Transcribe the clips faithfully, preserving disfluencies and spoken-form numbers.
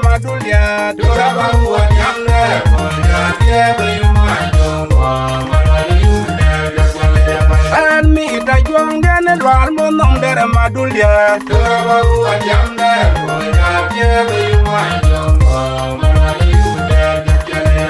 Madulia, tura ba ruwa jamde, ko ya tie be yuma jongo, mara yum de, de, de, de. An mi ta juang den lual mo nom der Madulia. Tura ba ruwa jamde, ko ya tie be yuma jongo, mara yum de, de, de, de.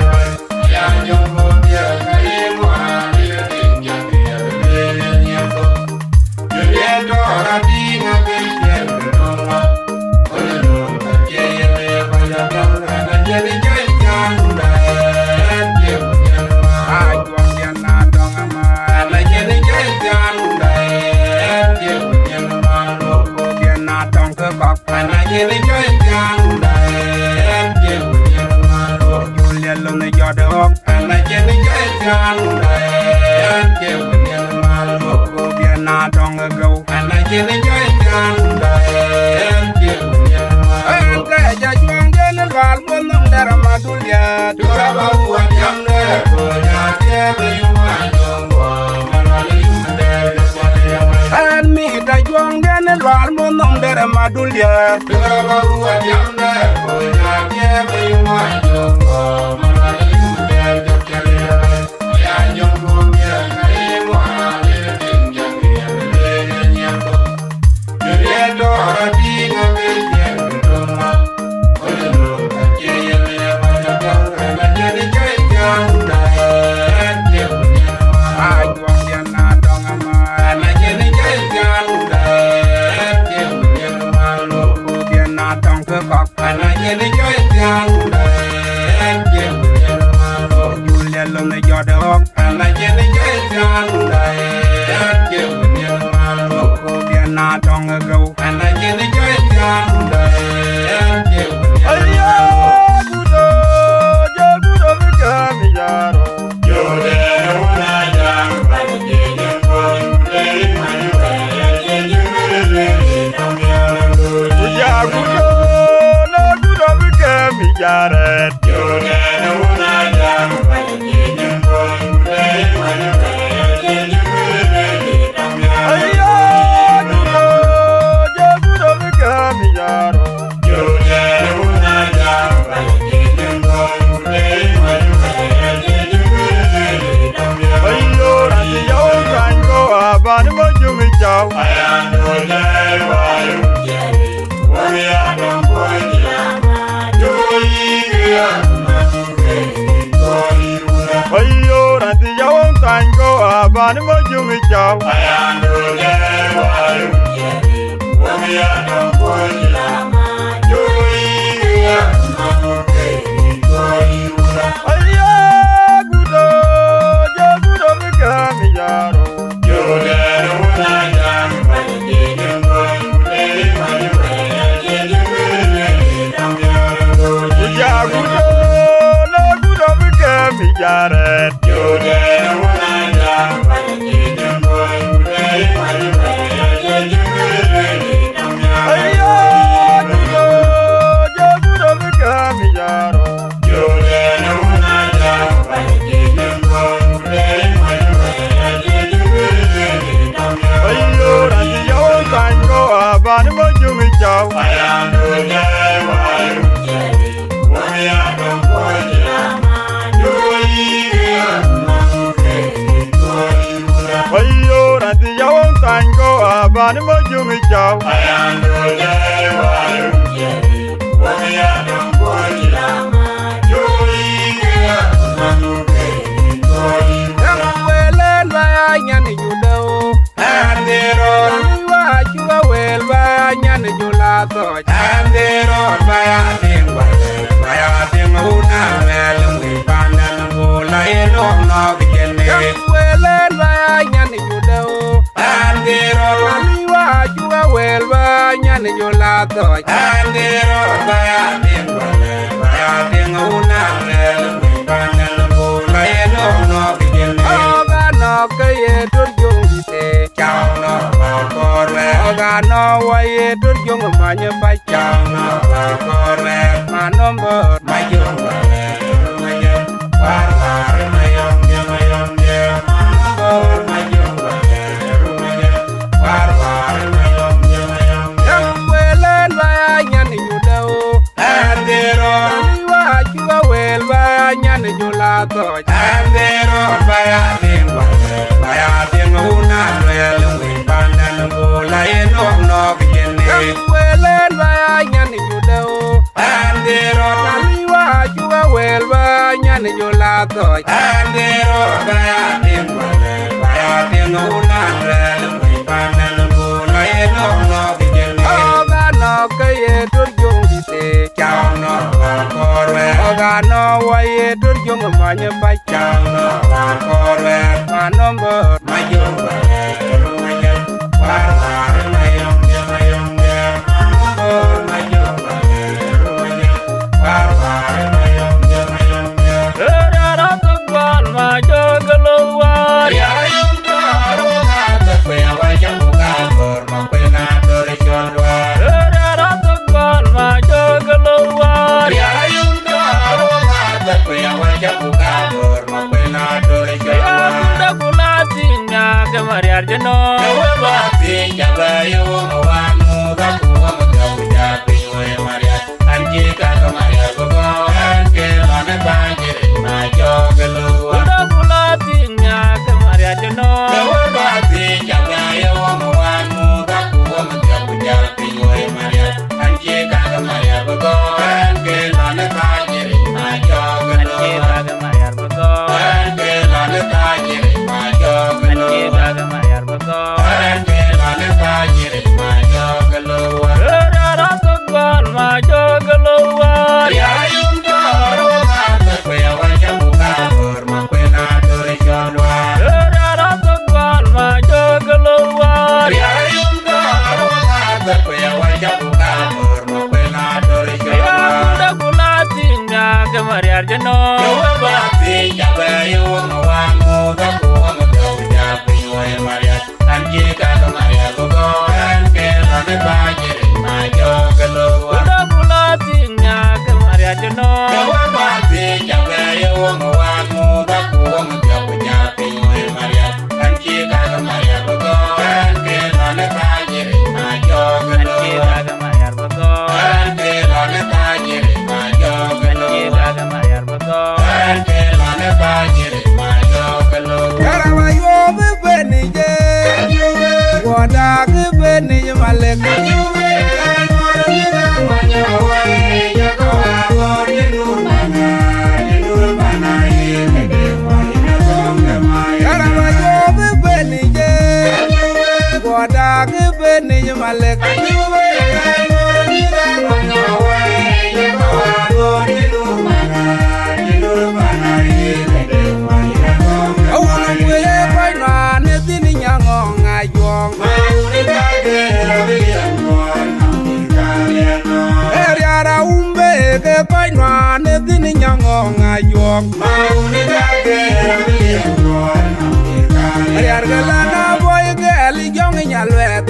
Ana jeni jai jang da, en je wien ma lo. Julia lo ne jode ok. Ana jeni jai jang da, en je wien ma lo. Ko bien na dong go. Ana jeni jai jang da, en je wien ma lo. En ke ja juang jeni lual mo nom der Madulia. Tura ba ruwa jam de, ko ya tie be yuma jongo, mara yum de. An mi ta juang den lual mo nom der Madulia. Tura ba ruwa jam de, ko ya tie be yuma jongo, mara yum de. Ya jongo ya, ka yuma de, tin jam ya, de, ya, ya. Julia lo ne jode ok. Ana jeni jai jang da, en je wien ma lo. Ko bien na dong go. Ana jeni jai jang da, en je wien ma lo. Ayo, gudo, je gudo bi ka mi yaro. Yo de na wona jang ba ni je jang ko ni de ma ni ba ya je je me le le ni dong ya lo. Ku ja gudo, na gudo bi ka mi jaret. Ayo, ranti ya wong tany ko aban mo jung chau. Ayo, gudo, je gudo mi ka mi yaro. Ku ja gudo, na gudo bi ke mi jaret. Ayo, gudo, je gudo bi ke mi yaro. Ayo, ranti ya wong tany ko aban mo jung chau. Ayo, ranti ya wong tany ko aban mo jung chau. Yang welen ba nyan judo. Andero. Wa chuga wel ba nyan jula to. Andero ba ya ding wale, ba ya ding una wel mi pandan bula eno no bijene. Yang welen ba nyan judo. Andero. Wa chuga wel ba nyan jula to. Andero ba ya ding wale, ba ya ding una wel mi pandan bula eno no bijene. Oga no ke ye tur jung te. Chau no ba kor we. Oga no wa ye tur jung manye ba. Chau no ba kor we. Manombo ma jung wale, ma jung. War war ma yom ye, ma yom ye. Manombo ma jung wale, ma jung. War war ma yom ye, ma yom ye. Yang welen ba nyan judo. Ande Thɔc. An dhil rɔt ba ya tïŋ wal, ba ya tïŋ wun a luɛɛl wïc pandan bol a ye nɔ̈k nɔ̈k jënë. Wël en ba ya nyan ju deu. An dhil rɔt na liwa ju a wël ba nyan ju la thɔc. An dhil rɔt ba ya tïŋ wal, ba ya tïŋ wun a luɛɛl wïc pandan bol a ye nɔ̈k nɔ̈k jënë. Ɔ̈k anɔ̈k ke ye tur juŋ dït. Cam nɔ ba kɔɔr wɛɛr. Ɔ̈k anɔ̈k wa ye tur juŋ many bac. Cam nɔ ba kɔɔr wɛɛr. Ma nɔm bör ma juŋ ba rɛɛr ma jël. War war ma yɔm jël ma yɔm jël. Ma nɔm bör ma juŋ ba rɛɛr ma jël. War war ma yɔm jël ma yɔm jël. Rɛɛr rɛɛr a thok guan ma jɔ gelo war. Ya yum dɔɔr wa ma thok ya wa jam ga bör. Riar a umbe ke kɔc nuan ë thïn nyɔŋ ŋɔŋ a juɔk. Riar ke lana bɔi gɛl jɔŋ nya luɛth.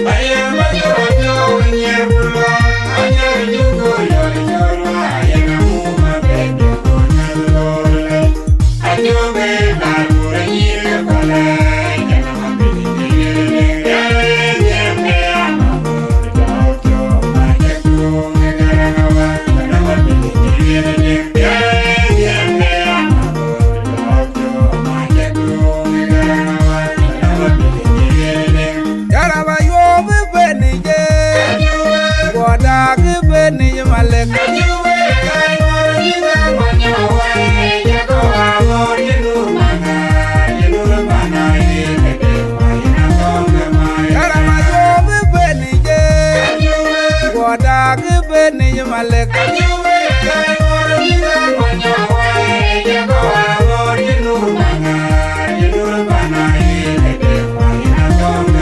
Yaraba yuɔp ë ben ë je, guɔdak ë ben ë malek. Yaraba yuɔp ë ben ë je, guɔdak ë ben ë malek.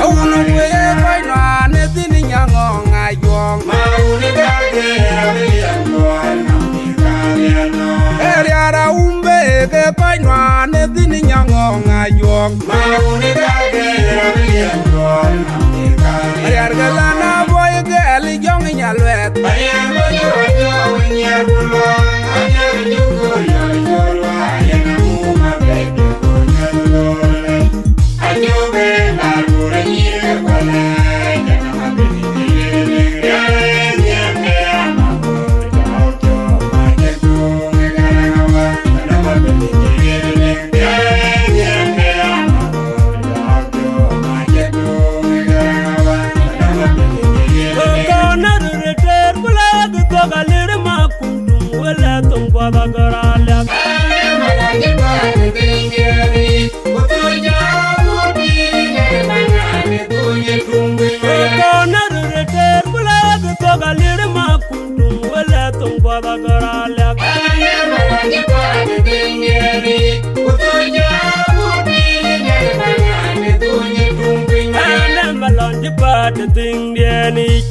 Awun we kɔc nuan ë thïn nyɔŋ ŋɔŋ a juɔŋ. Ee riar a wun be ke kɔc nuan ë thïn nyɔŋ ŋɔŋ a juɔŋ. Riar ke lana bɔi gɛl jɔŋ nya luɛth. Kɔn arëër tɛɛr ku lɛ̈k thok aliir ma kun tuŋ wël ë thoŋ puɔth agör aliak. Ɛn ë malɔn cï päät ë thiŋdiɛn yic.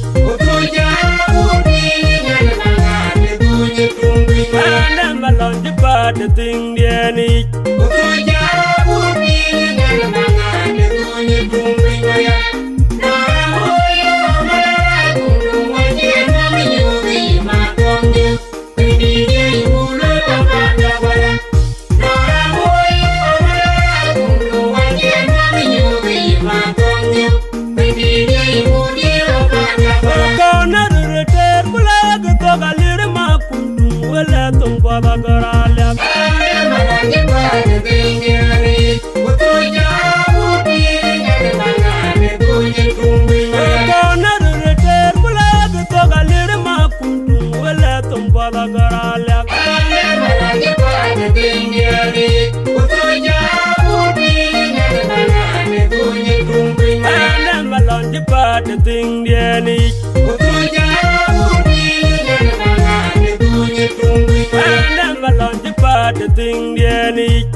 Ɛn ë malɔn cï päät ë thiŋdiɛn yic. Kɔn arëër tɛɛr ku lɛ̈k thok aliir ma kun tuŋ wël ë thoŋ puɔth agör aliak. Kɔn arëër tɛɛr ku lɛ̈k thok aliir ma kun tuŋ wël ë thoŋ puɔth agör aliak. Ɛn ë malɔn cï päät ë thiŋdiɛn yic. Ɛn ë malɔn cï päät ë thiŋdiɛn yic.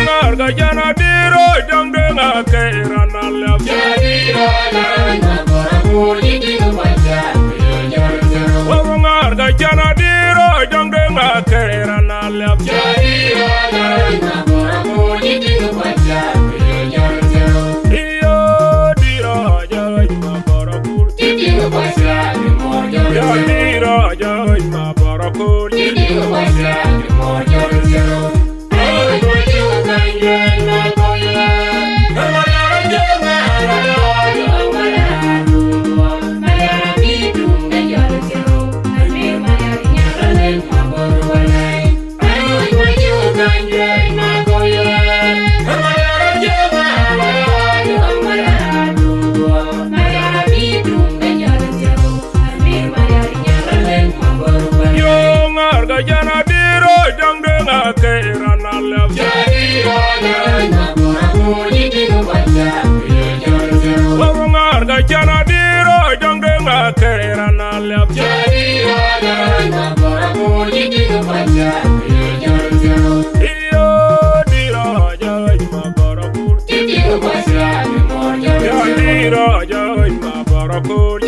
Ŋaar ka jana diro jam de ŋa ke rana lep. Ŋaar ka jana diro jam de ŋa ke rana lep. Iyo diro jam. Ya diro jam ma boro kur. Yo, ŋaar ka jana diro jam de ŋa ke rana lep. Ŋaar ka jana diro jam de ŋa ke rana lep. Iyo diro jam ma boro kur. Ya diro jam ma boro kur.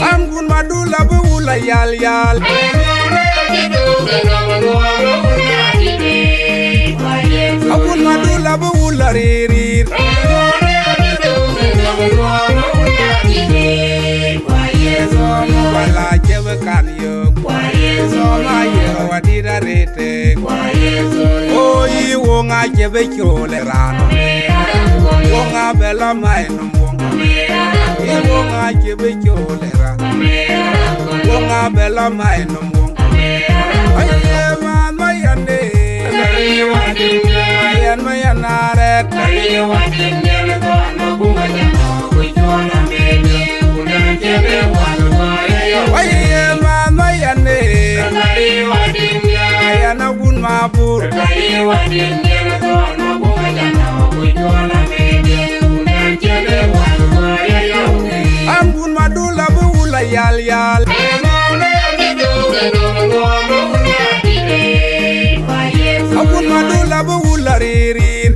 An kun madula bi wula yal yal. Akun madula bi wula rir rir. Wala jebe kan yok. Soma yero wadira rete. O yi wonga jebe chole ran. Wonga bela mai num wonga. Yi wonga jebe chole ran. Wonga bela mai num wonga. Aye man mayande. Ayen mayanaret. Aye man mayande. Aŋun Madula bï wula yal yal. Aŋun Madula bï wula ririn.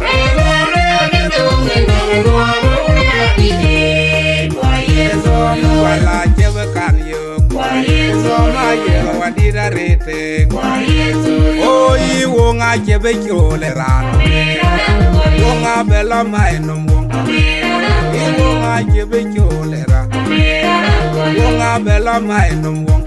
Wala cï bï kan yök. Thɔm aye wadït arëët tek. O yï woŋ acï bï cool ë raan. Woŋ abï lɔ mai nɔm woŋ. Yï woŋ acï bï cool ë raan. Woŋ abï lɔ mai nɔm woŋ.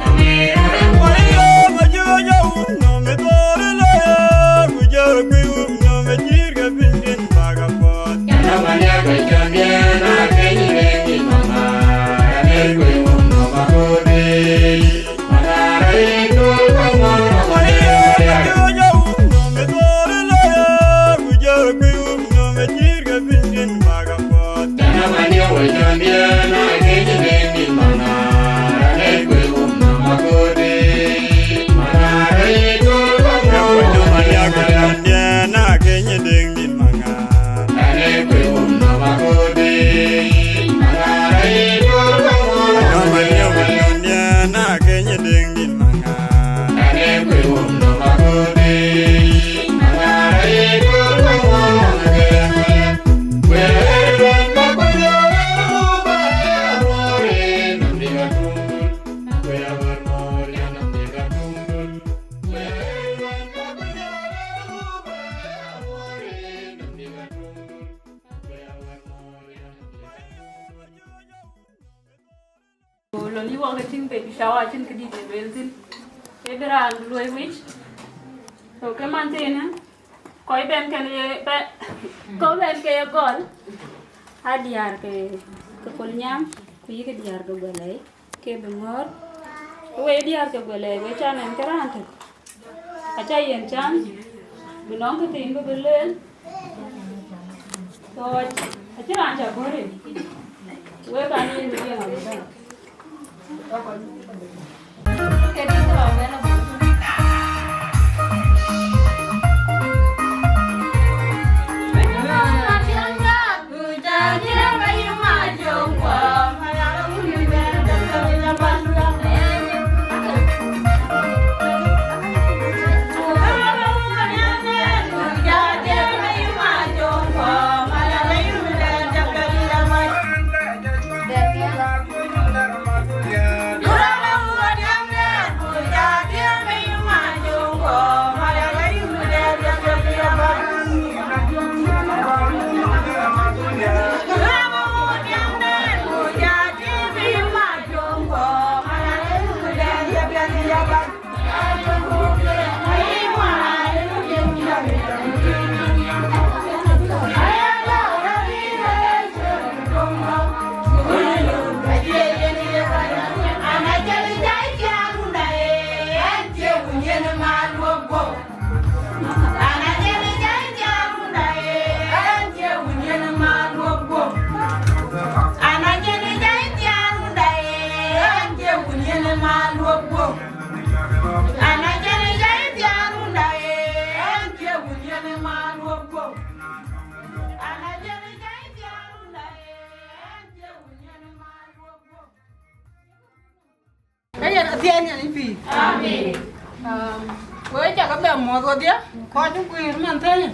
Lon yï wok ke tïŋ baby shower acïn këdït ë lueel thïn. Ë bï raan luɔi wic. So ke man thïn, kɔc bɛn kën ye bɛ, kɔc bɛn ke ye gɔl. A diäär ke, ke Kolnyaŋ, ku yï ke diäär ke Guɛlɛi. Ke bï ŋɔ̈ɔ̈r, we diäär ke Guɛlɛi, we can en ke raan tök. Aca yen can, bï nɔŋ këthiin bï bï lueel. So, acï raan ca gɔ̈ɔ̈r en. Wek an yen bï yen abï bɛ̈n. Ka yen athiɛɛny yen pïïr. Amen. Um, we cakë bɛ muɔ̈th wedhie, kɔc guiir man thëëny.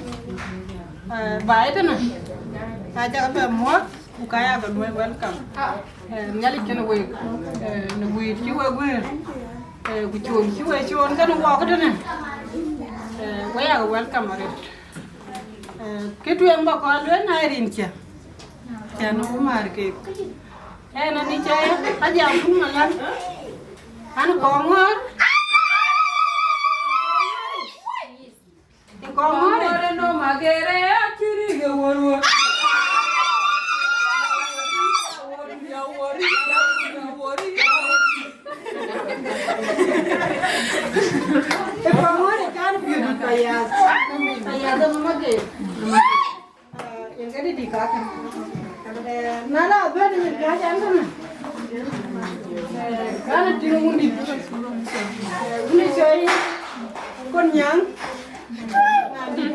Eh, ba ëtënë. Acakë bɛ muɔ̈th, ku ka yakë luɔi welcome. Eh, Nhialic kënë wek, eh, në guiir cï wek guiir. Eh, ku cuɔl cï wek cuɔl kënë wɔk tënë. Eh, we yakë welcome arëët. Eh, kë tueŋ bä kɔn lueel na rin cä. Cän ku määr kek. Ënë ni cä ya, a jam kun malan. An kɔŋ ŋɔ̈ɔ̈r. Ë kɔŋ ŋɔ̈ɔ̈r. Ŋɔ̈ɔ̈r ë nɔm agere acï rik ë wor wor. Ë kɔŋ ŋɔ̈ɔ̈r ë can piöt payath. Payath ë nɔm agere. Yen ke dï dï kakë. Eh, na la bɛ̈n yen ka can kënë. Eh, kan tïŋ wundït. Eh, wundït cɔl Kon Nyaŋ. Na dït.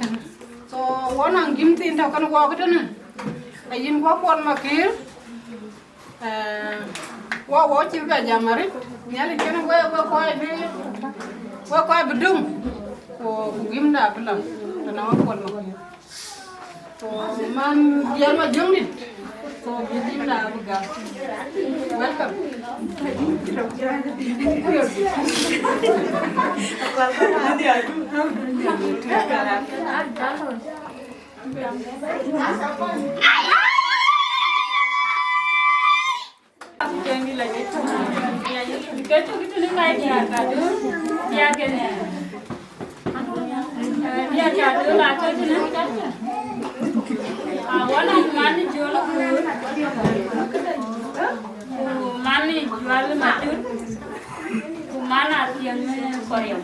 kënë. So, wɔ naŋ gïm thiin tɔ̈ kënë wɔk tënë. Ayïn wɔ Kuɔl Makïr. Eh, wɔ, wɔ cï bɛ jam arëët. Nhialic kënë wek, wek kɔc bï, wek kɔc bï döŋ. Ku, ku gïmda bï lɔ tënë wɔ Kuɔl Makïr. So, man diɛɛr Majöŋdït. So, bï gïmda bï gam. Welcome. Awɔn man Jol Kuur, ku man Jual Matut, ku man Athiɛŋ Kɔriɔ̈k.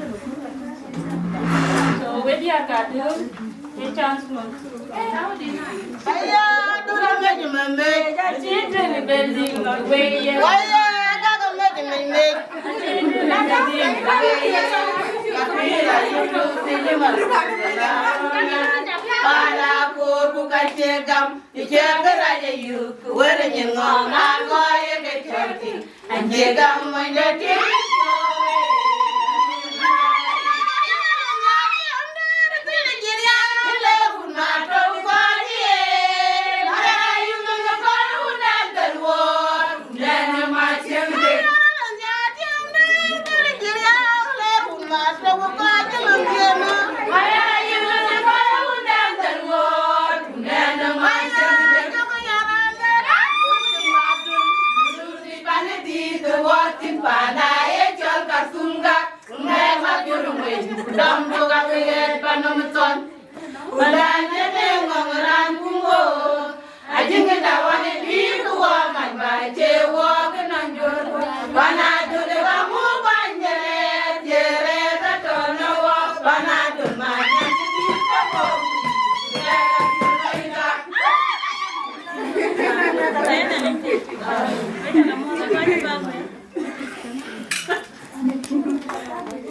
So, we diäär ka döör, ë chance wun. Aya, döör amec mec mec. Acï tënë bɛ̈n dhil wei ye. Waya, dak amec mec mec. Acï tënë bɛ̈n dhil wei ye. Para koor ku ka cie gam, cie kërac ayuk, wërë nyin ŋɔ̈ɔ̈ŋ na kɔc ye ke cɔ̈l thïn. Ancie gam mony de tim.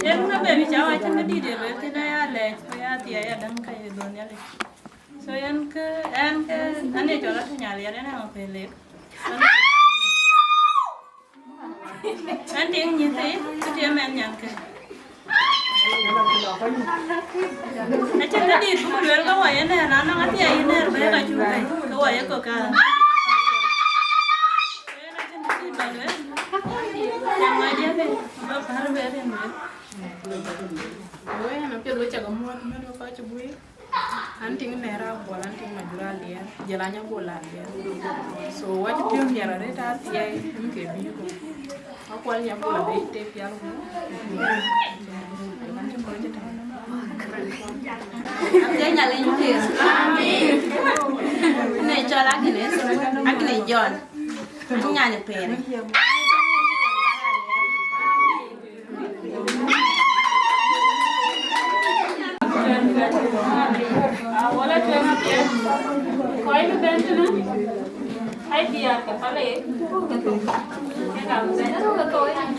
Yen na baby cä wa cïn këdït ye lueel thïn, aya lɛc ku ya thiɛɛi adäŋ ka ye dhon Nhialic. So yen kë, yen kë, an ye cɔl Atuny Aliɛr, yen ë ŋö pelek. An tiŋ nyïthii, ku tiɛm ɛn nyankë. Acïn këdït buk lueel ke wɔ ye nɛ̈ɛ̈r, na nɔŋ athiɛɛi yï nɛ̈ɛ̈r bɛ̈ɛ̈k acuk bɛ̈ɛ̈i, ke wɔ ye kök ka. Yen acïn këdït ba lueel. Nyaŋ wɔ diɛ̈ ke, ba päl bɛ̈ɛ̈k rin lueel. Wëë, na piɛth wek cä ke muɔ̈ɔ̈th, mɛt wek kɔc cï guiir. An tiŋ Nɛɛr Aguɔl, an tiŋ Majur Aliɛr, jël Anyagol Aliɛr. So, wacï piɔ̈u nhiɛɛr arëët athiɛɛi, yen ke bï ku. Akuɔl Nyagol abï tëë pial ku. An tiŋ kɔc cï tɛ̈ɛ̈n. Athiɛɛi Nhialic pïïr. Amen. Ne cɔl Agnes, Agnes John. An nyan ë Pɛɛr. Wala tueŋ apiɛth, kɔc bï bɛ̈n tënë, ai diäär ke pale, ke ka bï bɛ̈n.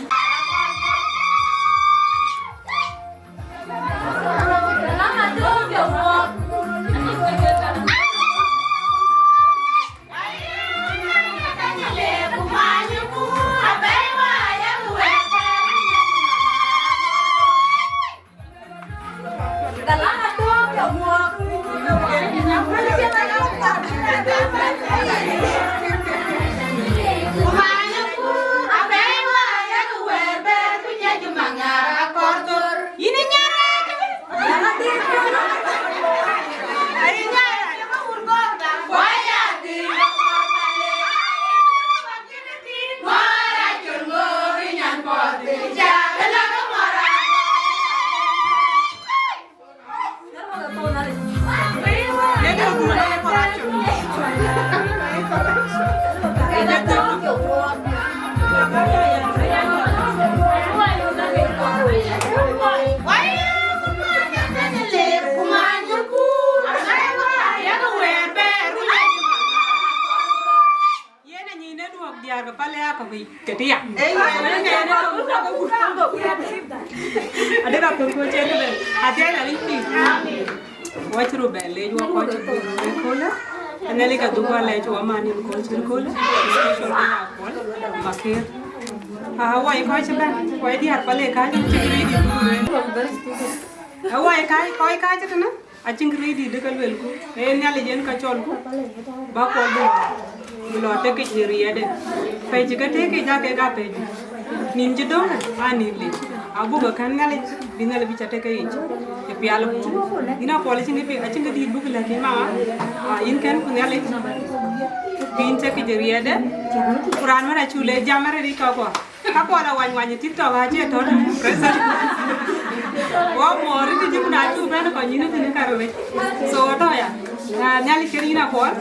Yen anyin ë duɔ̈k diäär ke pale akɔ̈k yic ke tiam. Ade ka kɔ̈k kɔ̈k cï tëde. Athiɛɛi Nhialic pïïr. Wɔ cï röt bɛ leec wɔ kɔc cï guiir röt ëköölë. Nhialic ka dhuk wɔ lɛc wɔ man yen kɔc cï ëköölë. Special ke Aguɔl Makër. Ah, wɔ ye kɔc cï bɛ̈n, wɔ ye diäär pale kääc, cï rëëc dït. Wɔ ye kääc, kɔc kääc tënë. Acïn kë rëëc dït ke luelku, ee Nhialic yen ka cɔlku, bä Kuɔl bï, bï lɔ tekic në riɛɛtde. Pɛ̈i cï ke tekic aa kek aa pɛ̈i juëc. Nïn cï döŋ aa nïn lic. Abuk ke kän Nhialic, bï Nhialic bï ca tek ke yic, ë pial buk. Yïn Akuɔl acïn kë, acïn kë dït buk lɛ̈k yïn mama, aa, yïn kɛ̈n ku Nhialic, bï yïn tekic ë riɛɛtde. Ku raan wën acuk le jam arëët yic kɔckuɔ. Ka Kuɔl awany wany ë TikTok acie tɔ̈ tënë. Wɔ muɔɔr ë tïc ku na cuk bɛ̈n kɔc nyïn ë tënë karou wec. So tɔ̈ ya. Ah, Nhialic kën yïn Akuɔl.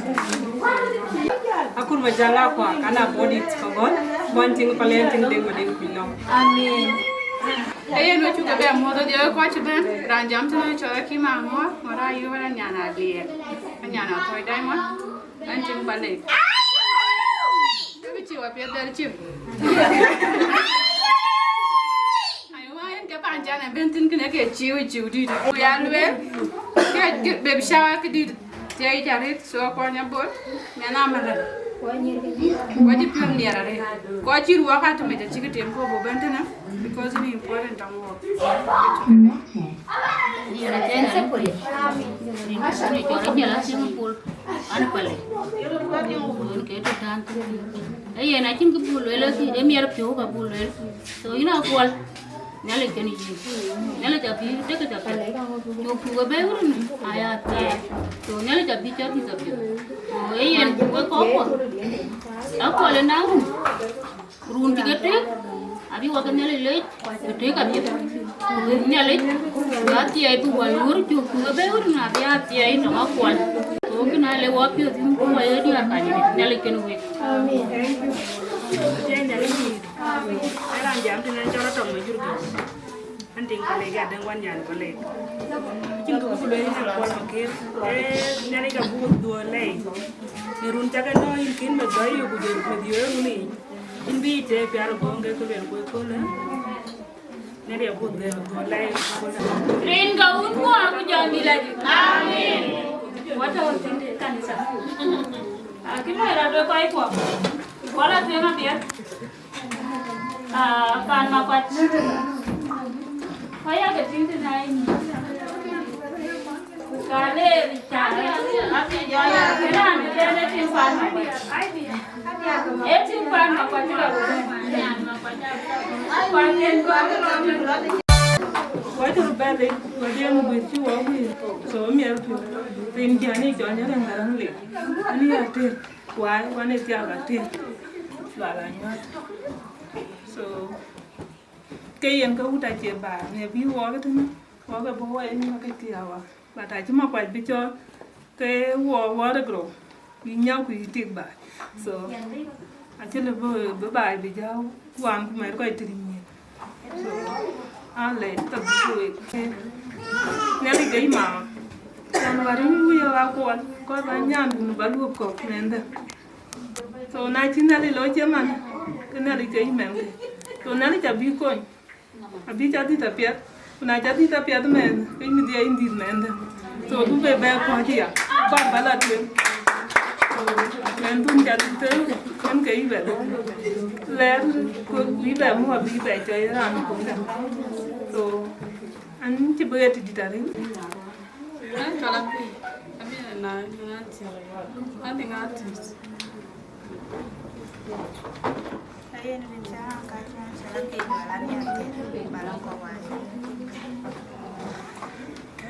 Akur ma jäl Akuɔl, kan a bɔ̈ dït kɔ̈k gɔl. Kuɔn tiŋ palen tiŋ deŋ ma deŋ kuc lɔ̈ŋ. Amen. Ee yen wek cuk ke bɛ muɔ̈th ë dhiɔ̈k kɔc cï bɛ̈n. Raan jam tënë cɔl Akim Aŋɔ̈ɔ̈r, ŋɔ̈r ayuɔ̈ɔ̈r anyan Aliɛɛr. Anyan Athɔ̈ɔ̈c Diamond. An cïn ba lek. Ke bï cï wa piɛth dhɛl cïm. Aywa, en ke pan can ë ben thïn kënë ke ciu, ciu dït. Ku ya lueel, ke, ke baby shower këdït. Thiëi ca rït, so kuɔny abol, mɛn amëlë. Wa cï piɔ̈n nhiɛɛr arëët. Kɔc cï ruɔk atëmec acï ke tem kɔ̈u bï ben tënë, because ni important tɔŋ wɔ. Yen athiɛɛi Nhialic pïïr. Rin kënë cɔl Ajiël Athiëŋ Pol, an pale. Yen ke tɔ̈ tän. Ee yen acïn kë buk lueel, ee miɛt piɔ̈u ka buk lueel. So yïn Akuɔl, Nhialic kën yïn. Nhialic abï tek ca piɛth. Cuk puk ë bɛ̈ɛ̈i wën aya thiɛɛi. So Nhialic abï ca bï ca piɛth. So ee yen wek kɔckuɔ. Akuɔl ë na run. Run cï ke tek, abï wɔ ke Nhialic leec, bï tek abï. Ku Nhialic, bï athiɛɛi bï wal ɣöör cök, ku ke bɛ̈ɛ̈i wën abï athiɛɛi tɔŋ Akuɔl. Ku kënë ale wɔ piɔ̈ɔ̈th yïn ku wɔ ye diäär kany, Nhialic kën wek. Amen. Thank you. Thank you. Amen. Raan jam tënë cɔl Atɔŋ Majur Gäu. Tiŋ ku lek adäŋ wan nyan ku lek. Cïn dhuk ku lueel yïn Paul Makir. Ee, Nhialic abuk dhuɔ̈k lɛi. Në run cak ënɔɔnë yïn kën bɛ dhɔ̈i yök ku jɔl bɛ dhiöö run yic. Yïn bï yic tëë piath agööŋ ke kë luel ku ëköölë. Nhialic abuk dhuɔ̈k lɛi. Rin ka wun muɔɔr ku jɔl bï lɛc. Amen. Wä tɔ̈ thïn de kanitha. Akï lɔc rɔt wek kɔc kuɔ. Wala tueŋ apiɛth. Ah, pan Makuac. Kɔc yakë tïŋ tënë ayï. Ka le ca. Raan bï tënë tïŋ pan Makuac. Ee tïŋ pan Makuac cï lɔ röt. Kuan yen kɔc röt. Wacï röt bɛ̈n lec, wacï yen guiir cï wɔ guiir. So, miɛt piɔ̈u. Rin cän ë cɔl Nyarɛŋ Garaŋ lec. Ani ya tëër. Wai, wan ë thiak ater, lual anyuɔ̈th. So, ke yen ke wut acie baai, në bï wɔɔk tënë, wɔɔk ë bɔ̈ wɔ ë nyuɔ̈th ke thiak wa. But acï Makuac bï cɔɔl, ke wɔ, wɔ rek rou, bï nyɔk ku yï tik baai. So, acï lë bï, bï baai bï jäu, ku an ku mɛt kɔc tik nyin. So, ale tɔ̈ bï wek. Nhialic ke yï mama. Can wär yïn wïc ë Akuɔl, kɔc ba nyan dun ba luöp kɔ̈k mɛnhde. So, na cï Nhialic looi cï man, ke Nhialic ke yï mɛnhke. So, Nhialic abï kony. Abï ca dhïth apiɛth. Ku na ca dhïth apiɛth mɛnhde, ke yïn bï dhiɛl yïn dhïth mɛnhde. So, du be bɛ kɔc ya. Kɔc ba la tueŋ. So, mɛnhdu ca dhïth, yen ke yï bɛ lɛɛr. Lɛɛr, ku bï bɛ mu abï bɛ cɔɔl raan ku kɛn. So, an cï bï ɣet dït arï. An cɔl Akui, abï na, na tiɛ̈r. An tïŋ artist. Ayen rin ca ka ca ca ke bala ni ate bala ko wa.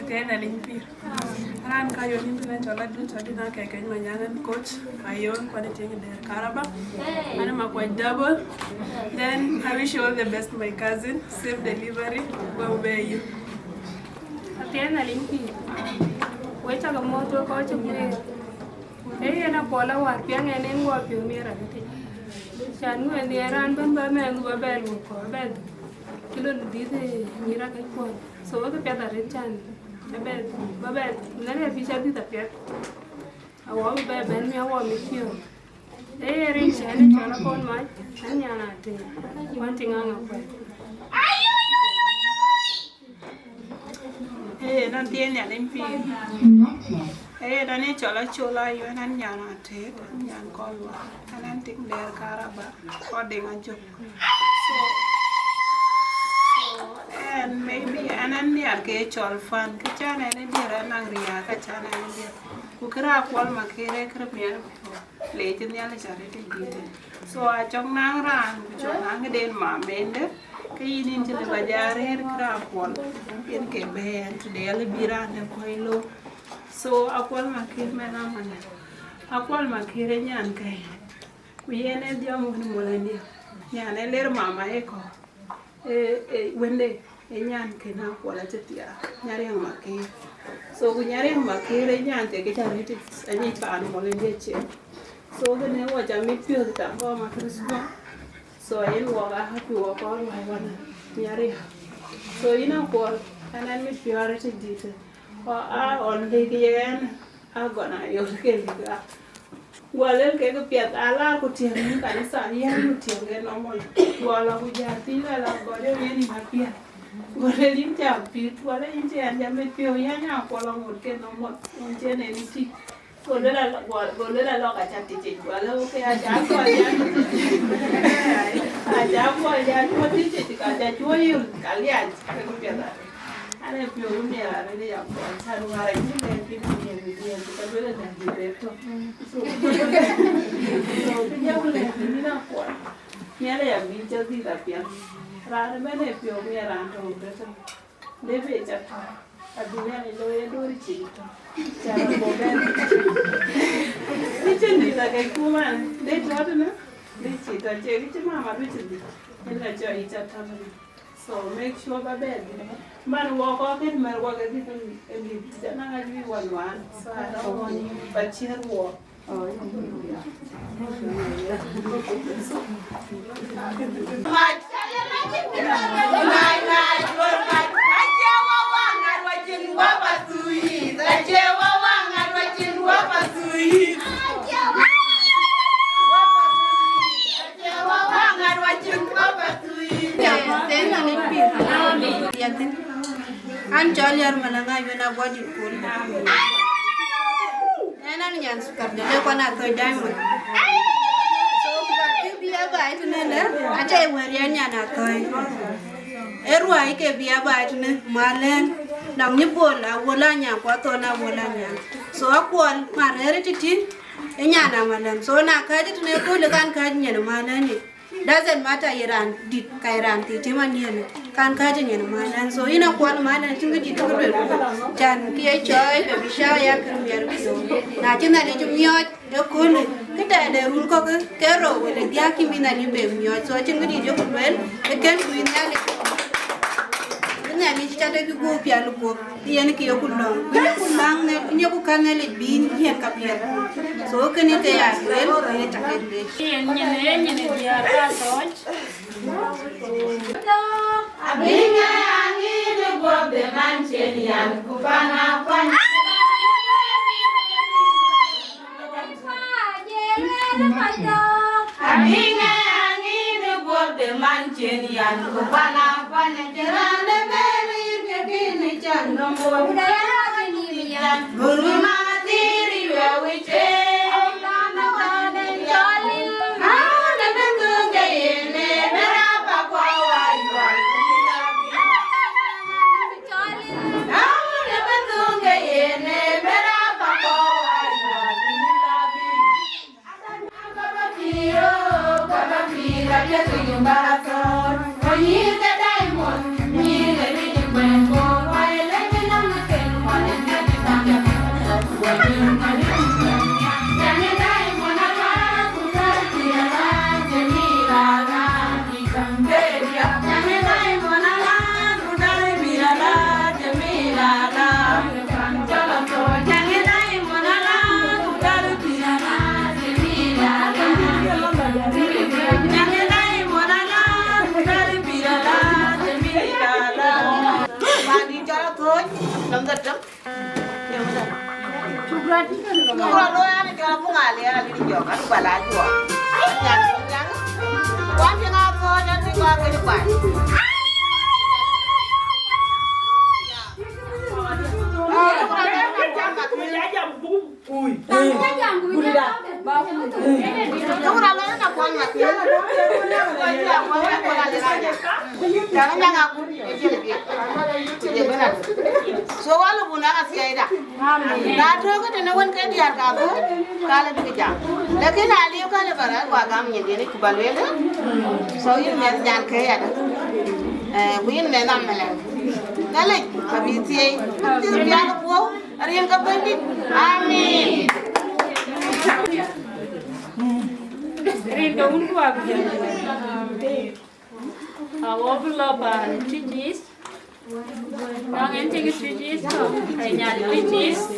Ke na lim pir. Raan ka yön yïn tënë cɔl Adut, Adut na kɛ̈k keny Manyaŋ, an coach, ayön kuan ë tiŋ dɛ̈ɛ̈r karaba. An Makuac double. Then I wish you all the best, my cousin. Safe delivery. Go where you. Athiɛɛn Nhialic pïïr. Wek cä ke mɔ̈ɔ̈th wek kɔc cï guëër. Ee yen Akuɔl awär piɛŋ ɛn en wɔ piɔ̈u miɛt arëtic. Can ŋuɛ̈n nhiɛɛr raan bɛ̈n bä mɛɛn bä bɛ luɔ̈k kɔ̈u bɛ dhuk. Cï lon dït ë nyïïr akëc kuɔn. So wek piɛth arëët can bä bɛ, bä bɛ, na rɛ̈ɛ̈r bï cä dhïth apiɛth. Awɔ bï bɛ bɛ̈n miɛt wɔ mit piɔ̈u. Ee yen rin cɛɛn ë cɔl Akɔn Mac, an nyan Ateer, kuan tïŋ aŋa kuɛth. Ee, nɔn thiëëc Nhialic pïïr. Ee, nɔn ë cɔl Acol Ayuɛn, an nyan Ateet, an nyan Kɔlwa, an an tiŋ dɛɛr karaba, kɔc Deŋ Ajök. So, so, and maybe an an nhiar ke cɔl fan, kë can ɛn ë diɛɛr an naŋ riääk, ka can ɛn ë diɛɛr. Ku kërë Akuɔl Makir ë kërë miɛt. Le cï Nhialic arëët ë dïïtë. So acɔk naŋ raan, ku cɔk naŋ këden mamende, ke yïn yïn cï lëu ba jɔ rëër kërë Akuɔl. Yen ke bɛ̈ɛ̈r, tëde alë bï raan de kuɔc looi. So Akuɔl Makir mɛn amanë. Akuɔl Makir ë nyan kɛ̈i. Ku yen ë dhiɔm wën mol andiɛ̈. Nyan ë ler mama ë kɔ̈u. Ee, ee, wënde, ee nyan kën Akuɔl acï thiaak, Nyariɛŋ Makir. So, ku Nyariɛŋ Makir ee nyan thiek ke cä rëtic, anyic paan mol en diɛ̈ cin. So, kënë wɔ cä mit piɔ̈ɔ̈th tam bä ma Krisma. So, yen wɔ ka happy wɔ kɔn ruai wan Nyariɛŋ. So, yïn Akuɔl, ɛn ɛn mit piɔ̈ɔ̈th arëtic dïïtë. Wɔ aa ɣɔn lëk yɛn. Agɔn ayol ke lika. Gua lel ke ke piɛth, a lar ku tiɛŋ ni kanisa, yɛn ku tiɛŋ ke normal. Gua la ku ja ti la la gɔde yen ni ma piɛth. Gua lel yin ja pit, gua lel yin ja ja me pio, ya nya ko la ngut ke normal. Ngun je ne ni ti. Gua lel la, gua, gua lel la ka cha ti ti. Gua lel ke a ja ko ja ti ti. A ja ko ja ko ti ti ka ja ko yul ka lia ke ku piɛth. An ë piɔ̈u miɛt arëët ë ya kuɔl, can wäär acï lɛ̈k kï miɛt miɛt, ka duël ë lɛ̈k bï bɛ̈ɛ̈r tök. So, so, kë jɔku lɛ̈k kï yïn Akuɔl. Miɛt ë ya bï cä dhil apiɛth. Raan ëbɛ̈n ë piɔ̈u miɛt raan tɔ̈u bɛ̈t tök. Dee bë cä tɔ̈u. Abï miɛt ë looi ë döör cï tɔ̈u. Can bɔ̈ bɛ̈n. Kë cïn dhil akɛc kuman, dee tɔ̈u tënë, dee cï tɔ̈u, cie kë cï mama du cï dhil. Yen la cɔ yï cä tɔ̈u tënë. So make sure ba bɛ̈ɛ̈r dhil. Man wɔ kɔc kën mɛ̈r wɔ ke dhil ë dhil. Jana ŋac wï wan wan. So I don't want you, but cheer wɔ. Oh, yeah. Mac, mac, mac, mac, mac, mac, An cɔl Yar Malɛŋ Ayuen Aguɔt Dït Kuɔl. Ɛn an nyan sukar de le kɔn Athɔ̈ɔ̈c Diamond. So, ku ba kë bï a baai tënë lë, aca ye wɛ̈ɛ̈r yɛn nyan Athɔ̈ɔ̈c. Ee ruääi ke bï a baai tënë Malɛŋ, nɔŋ Nyïbol Awuɔl Anyaŋ, ku Athon Awuɔl Anyaŋ. So, Akuɔl, ma rɛ̈ɛ̈r ë tïtï, ë nyan Amalɛŋ. So, na kääc tënë ëköölë kan kääc nyin Malɛŋ yic. Doesn't matter ye raan dït, ka ye raan thii, cï man yen, kan kääc nyin Malɛŋ. So, yïn Akuɔl Malɛŋ, cïn kë dït cï kë luel. Can kë ye cɔɔi, bï bï ca ya kë miɛr bï döŋ. Na cï Nhialic miɔɔc ëköölë, kë tɛɛde run kɔ̈k ke rou, wala diäk cï bï Nhialic bï miɔɔc. So, cïn kë dït ye ku luel, ë kën ku yïn Nhialic. Bï Nhialic ca dek guöp pial guöp. Yen kë yeku lɔ̈ŋ, ku yeku läŋ në, yeku kän Nhialic bï yïn yiɛ̈n ka piɛth. So kënë ke ya lueel, ku ye ca ke leec. Yen nyin, yen nyin diäär ka Athɔ̈ɔ̈c. Abï ŋɛk aŋic ë guɔ̈p de man cïn yɛn, ku pan akuany. Abï ŋɛk aŋic ë guɔ̈p de man cïn yɛn, ku pan akuany acïn raan de bɛ̈ɛ̈r rin ke kën ë can nɔm bɔ̈. Buru ma thïïr ë yuɛɛu ë cëë. Raan ë bï thöŋ ke yen ë bï rap akuɔ̈u ayuɔl. Shukran. Ku rɔt looi an, jɔl apuŋ aliɛɛr alït jɔk, an, ku bä la juɔk. Nyan, nyan. Kuan cï ŋa puɔ̈ɔ̈c, an, cï kɔɔr kë cï kuany. Ku rɔt looi an, akuɔl ŋa thiëëc. Akuɔl, akuɔl aliɛɛr anya. Cän anyaŋ akut ë cïn bï. Ye bï na. So, wal bun an, athiɛɛida. Na tök tënë wën ke diäär kakë, ka lë bïk jam. Lakin na liu ka lë bä rɛ̈ɛ̈r, ku agam nyin diɛ̈n ku bä lueel. So, yïn mɛnh nyan ke yadë. Eh, ku yïn mɛnh Amalɛŋ. Nhialic abï thiëi. Bï thiëi pial puɔ̈u, rin ke Bɛ̈nydït. Amin. Rin ke wun ku abï jam. Awɔ bï lɔ paan Twic East. Nɔŋ en tiŋ Twic East tɔ̈, ee nyan Twic East.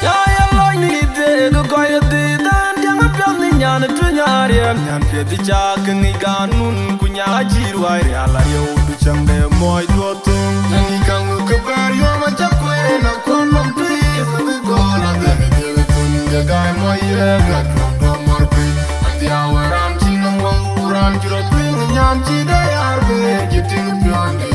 Ya, ya lɔc ni dhie, ke kɔc ke dhie, dhan diɛŋ apiɔth ni nyan ë tuny ariɛm. Nyan piɛth ë cak ke ŋic ganun, ku nya acï ruai rial ariëu, du cäŋ de muɔɔc duɔ̈ɔ̈th thöŋ. Nyan ŋic kaŋ ke bɛ̈ɛ̈r yom acä kueen, akuɔn nɔm tuic, ku gɔl adhil dhil thun, ye gaai muɔɔc ye gat tuɔm duɔ̈ɔ̈m mɔ̈r piny. Adhiau ë raan cïn nɔm wëŋ, ku raan cï rɔt piŋ, nyan cï de yar bë cï tïŋ piɔ̈nde.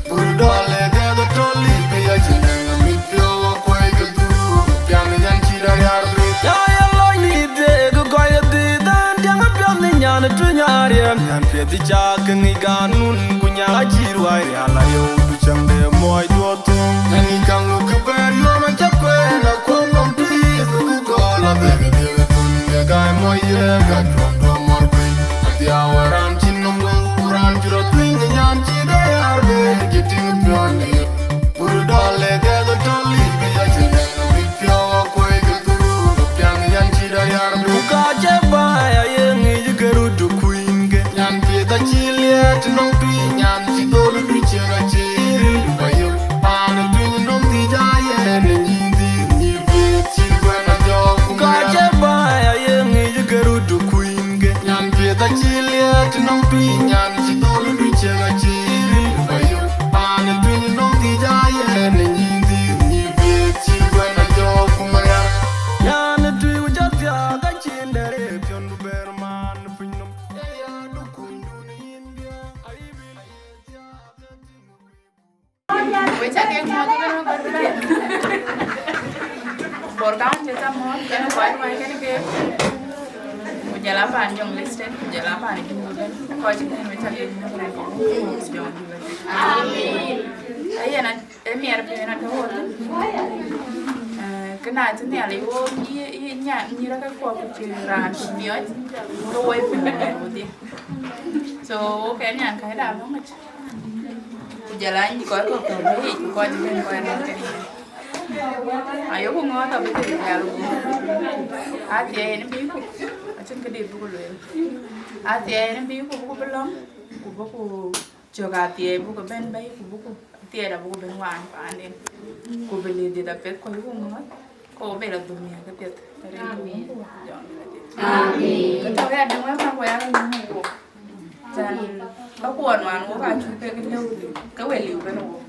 Bur dɔl ë dɛk ë tɔ̈ lip, ya cïn dɛŋ mit piɔ̈u akuɔi ke dhuru, pian nyan cï dɔ riar rït. Ya, ya lɔc ni dhie, ke kɔc ke dhie, dhan diɛŋ apiɔth ni nyan ë tuny ariɛm. Nyan piɛth ë cak ke ŋic ganun, ku nya acï ruai rial ariëu, du cäŋ de muɔɔc duɔ̈ɔ̈th thöŋ. Nyan ŋic kaŋ ke bɛ̈ɛ̈r yom acä kueen, akuɔn nɔm tuic, ku gɔl adhil dhil thun, ye gaai muɔɔc ye gat tuɔm duɔ̈ɔ̈m mɔ̈r piny. Adhiau ë raan cïn nɔm wëŋ, ku raan cï rɔt piŋ, Wek ca ke mɔ̈ɔ̈th ëbɛ̈n wek kɔc bɛ̈n. Bor County ca mɔ̈ɔ̈th, kɛn kɔc wai kɛn ke. Ku jɔl a pan Jonglei State, ku jɔl a pan Juba ëbɛ̈n. Kɔc kɛn wek ca ke mɔ̈ɔ̈th ëbɛ̈n. Amen. Ayen a, ë miɛt piny atɔ̈ wok. Eh, kënë acï Nhialic wok, yï, yï nya, nyïïr ke kuɔk ku cï raan cï miɔɔc, ke woi piny ëbɛ̈n wodhie. So, wok kɛn nyankäida alɔŋic. Ku jɔl a nyin kɔc kɔ̈k tɔ̈ bï yic, ku kɔc bɛ̈n kɔc anɔŋ kën yen. Ayeku ŋɔ̈ɔ̈th abï dhil jäl gup. Athiɛɛi yen bï ku, acïn këdït bï ku lueel. Athiɛɛi yen bï ku, bï ku bï lɔ̈ŋ, ku bï ku cök athiɛɛi bï ku bɛ̈n bɛ̈i, ku bï ku athiɛɛi abï ku bɛ̈n waan paanden. Ku bï lëu dhiëth apiɛth kɔc ku ŋɔ̈ɔ̈th. Ku bï la dhuk miäk këpiɛth, rin ke Wun ku Wät ku Jɔŋdït Lajik. Amen. Kë tɔ̈ ya däŋ wek man ku ya ke luŋ wok. Can ka kuɔn wan wok acuk ke lëu, ke we liu bɛ̈n wok.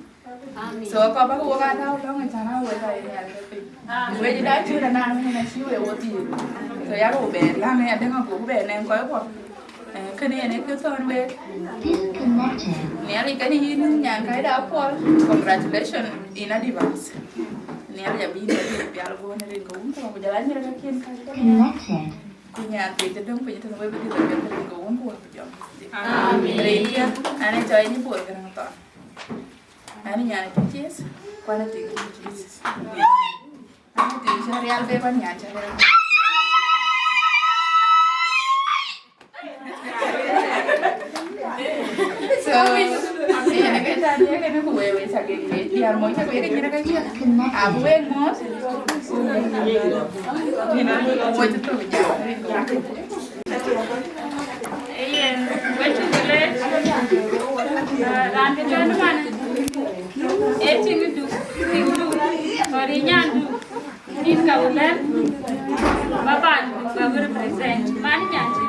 Amen. So, ka bäk wok a tääu lɔ̈ŋ, can a wek a ye nhial ke piny. Amen. Wek da cï raan na min na cï we wo dhil. So, ya ke wo bɛ läŋ ya däŋ ago bɛ nɛŋ kɔc kuɔ. Eh, kënë yen ë kë thɔ̈n wek. Disconnected. Nhialic kënë yïn nyankäida Apuɔl, congratulations in advance. Nhialic abï yïn bɛ dhiëth pial guɔ̈n rin ke Wun ku Wät ku jɔl a nyïïr ke kiɛ̈n ka. Connected. Ku nyan thiëc të döŋ piny tënë wek bï dhiëth apiɛth rin ke Wun ku Wät ku Jɔŋdït. Amen. Rin ke, an ë cɔl yïn Bor Garaŋ Thɔn. An ë nyan ë cï thiëth, ku an ë tik cï thiëth. An ë tik cï rial bek, ku an nyan cï rial bek. So, yen ke tɛ̈n ye kënë ku wek, wek ca ke ŋic, diäär mony ca ke ŋic, ke ŋic. Abï wek mɔ̈ɔ̈th. Wek cï thök jam. Yen, wek cï thök lec. Ah, raan cï tɛ̈n man. Ee tiŋdu, tiŋdu. Ɣɔn ë nyandu. Nin ka wä bɛ̈n, ba pan, ba wä represent, man nyan cï.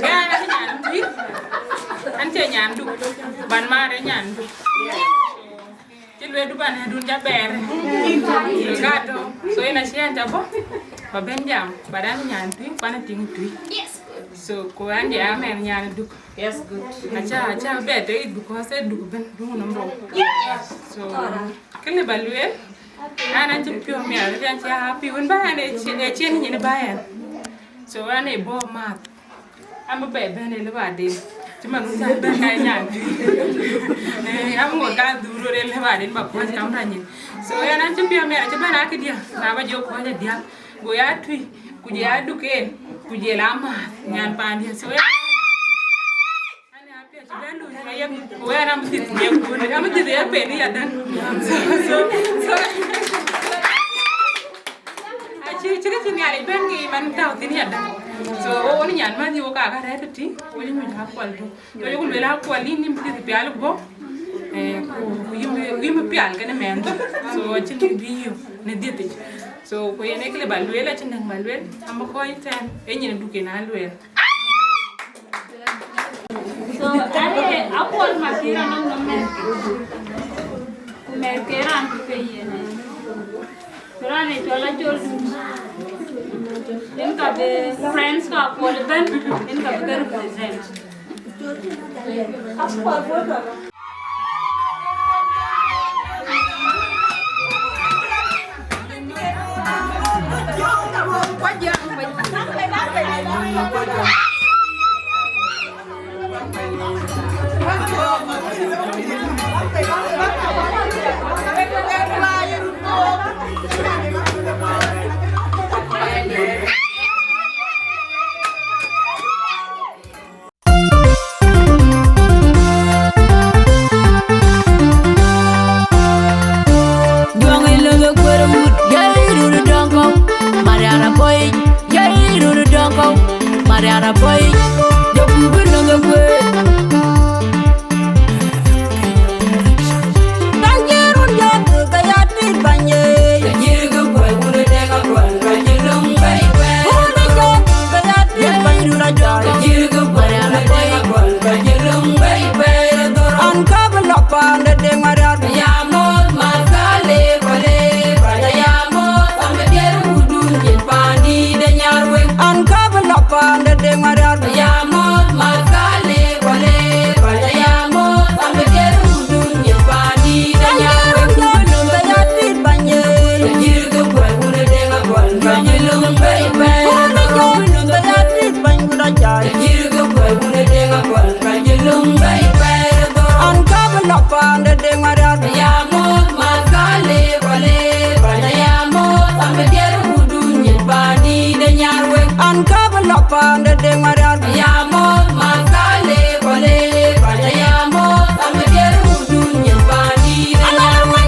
An, an cï nyan Duk. An cï nyan Duk. Ban maar ë nyan Duk. Cï lueel du ban ë dun ja bɛɛr. Gato. So yen acï an ca bɔ̈. Ba ben jam. Ba dan nyan Tui, kuan ë tiŋ Tui. Yes. So, ku an jɛ amɛn nyan Duk. Yes, good. Aca, aca bɛ tei, because e Duk ben, Duk number one. So, kë lëu ba lueel, an acï piɔ̈u miɛt, an cï happy, wën ba an e cien, e cien nyin ba an. So, an e bɔ̈ math. An bï bɛ bɛ̈n e lëu ba den. Cï man wun ca bɛ̈n ka nyan. Eh, an ŋot ka dhur rot e lëu ba den ba kuɔc kam ra nyin. So, an acï piɔ̈u miɛt, acï bɛ̈n akï diäk, na ba jɔ kuɔc e diäk. Go ya tui, ku jɔ ya Duk en, ku jɔ la math, nyan pandiɛ̈. So, ya, an ya piɛth bɛ lu, ya yek, ku ya na mdhith ye ku, na mdhith ye pen ya dan. So, so, so, aci, ci ke ci nyan ben ki man tau thin ya dan. So, o ni nyan man yo ka ka rɛt ti, o ni mu ja kual tu. So, yökë lueel akuɔl yïn, yïn bï dhiëth pial guɔ̈p, eh, ku, ku yïn bï, yïn bï pial kenë mɛnhdu. So, acïn kë bï yök në dhiëthic. So, ku yen ee kë lëu ba lueel, acïn dɛ̈ŋ ba lueel, an bï kɔc tɛ̈n, ee nyin Duk en a lueel. So, ane, akuɔl makira nɔm nɔm mɛn. Ku mɛn ke raan bï ke yen. Raan ë cɔl Acol Dut. Yen ka bï friends ka Kuɔl ëbɛ̈n, yen ka bï ke represent. Duang ilunge kwer mut, yai ruru dongko, Mariara boy, yai ruru dongko, Mariara boy, joku bilunge kwer. Banyerun jadu kaya tit banye. Banyir ke boy wuna denga boy, banyilung bay bay. Banyerun jadu kaya tit banyirun aja. Banyir ke boy wuna denga boy, banyilung bay bay. An kabla pande de marar. Yamot makale kole, baya yamot, am der udun yin pandi de nyarwe. An kabla pande de marar. Yamot makale kole, baya yamot, am der udun yin pandi de nyarwe. Banyerun jadu kaya tit banye. Banyir ke boy wuna denga boy, banyilung bay bay. Banyerun jadu kaya tit banyirun aja. Banyir ke boy wuna denga boy, banyilung bay bay. An kabla pande de marar. Yamot makale kole, baya yamot, am der udun yin pandi de nyarwe. An kabla pande de marar. Yamot makale kole, baya yamot, am der udun yin pandi de nyarwe.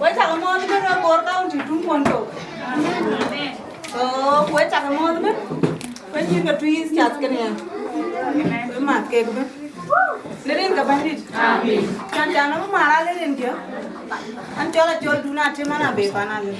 Wek cak muɔ̈th bën, wek Bor County tuŋ kuɔn tök. So, wek cak muɔ̈th bën, wek cït ke tuic cath kënë ya. Wek math kek bën. Në rin ke Bɛ̈nydït. Can can abï mar alë rin kië. An cɔl acɔl dun atim an abï pan alë.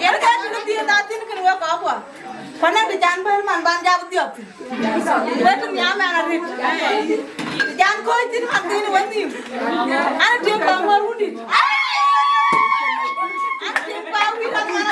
Yen ka cï bï dhiëëth athin kën wek kɔ̈k kuɔ. Kuan ë të can bɛ̈n man ban jap dhiɔp thïn. Wek nhiam ɛn arëët. Të can kɔc thïn man thïn wek nhïïm. An tiëk kɔŋ wär rundït. An tiëk ba wït an man.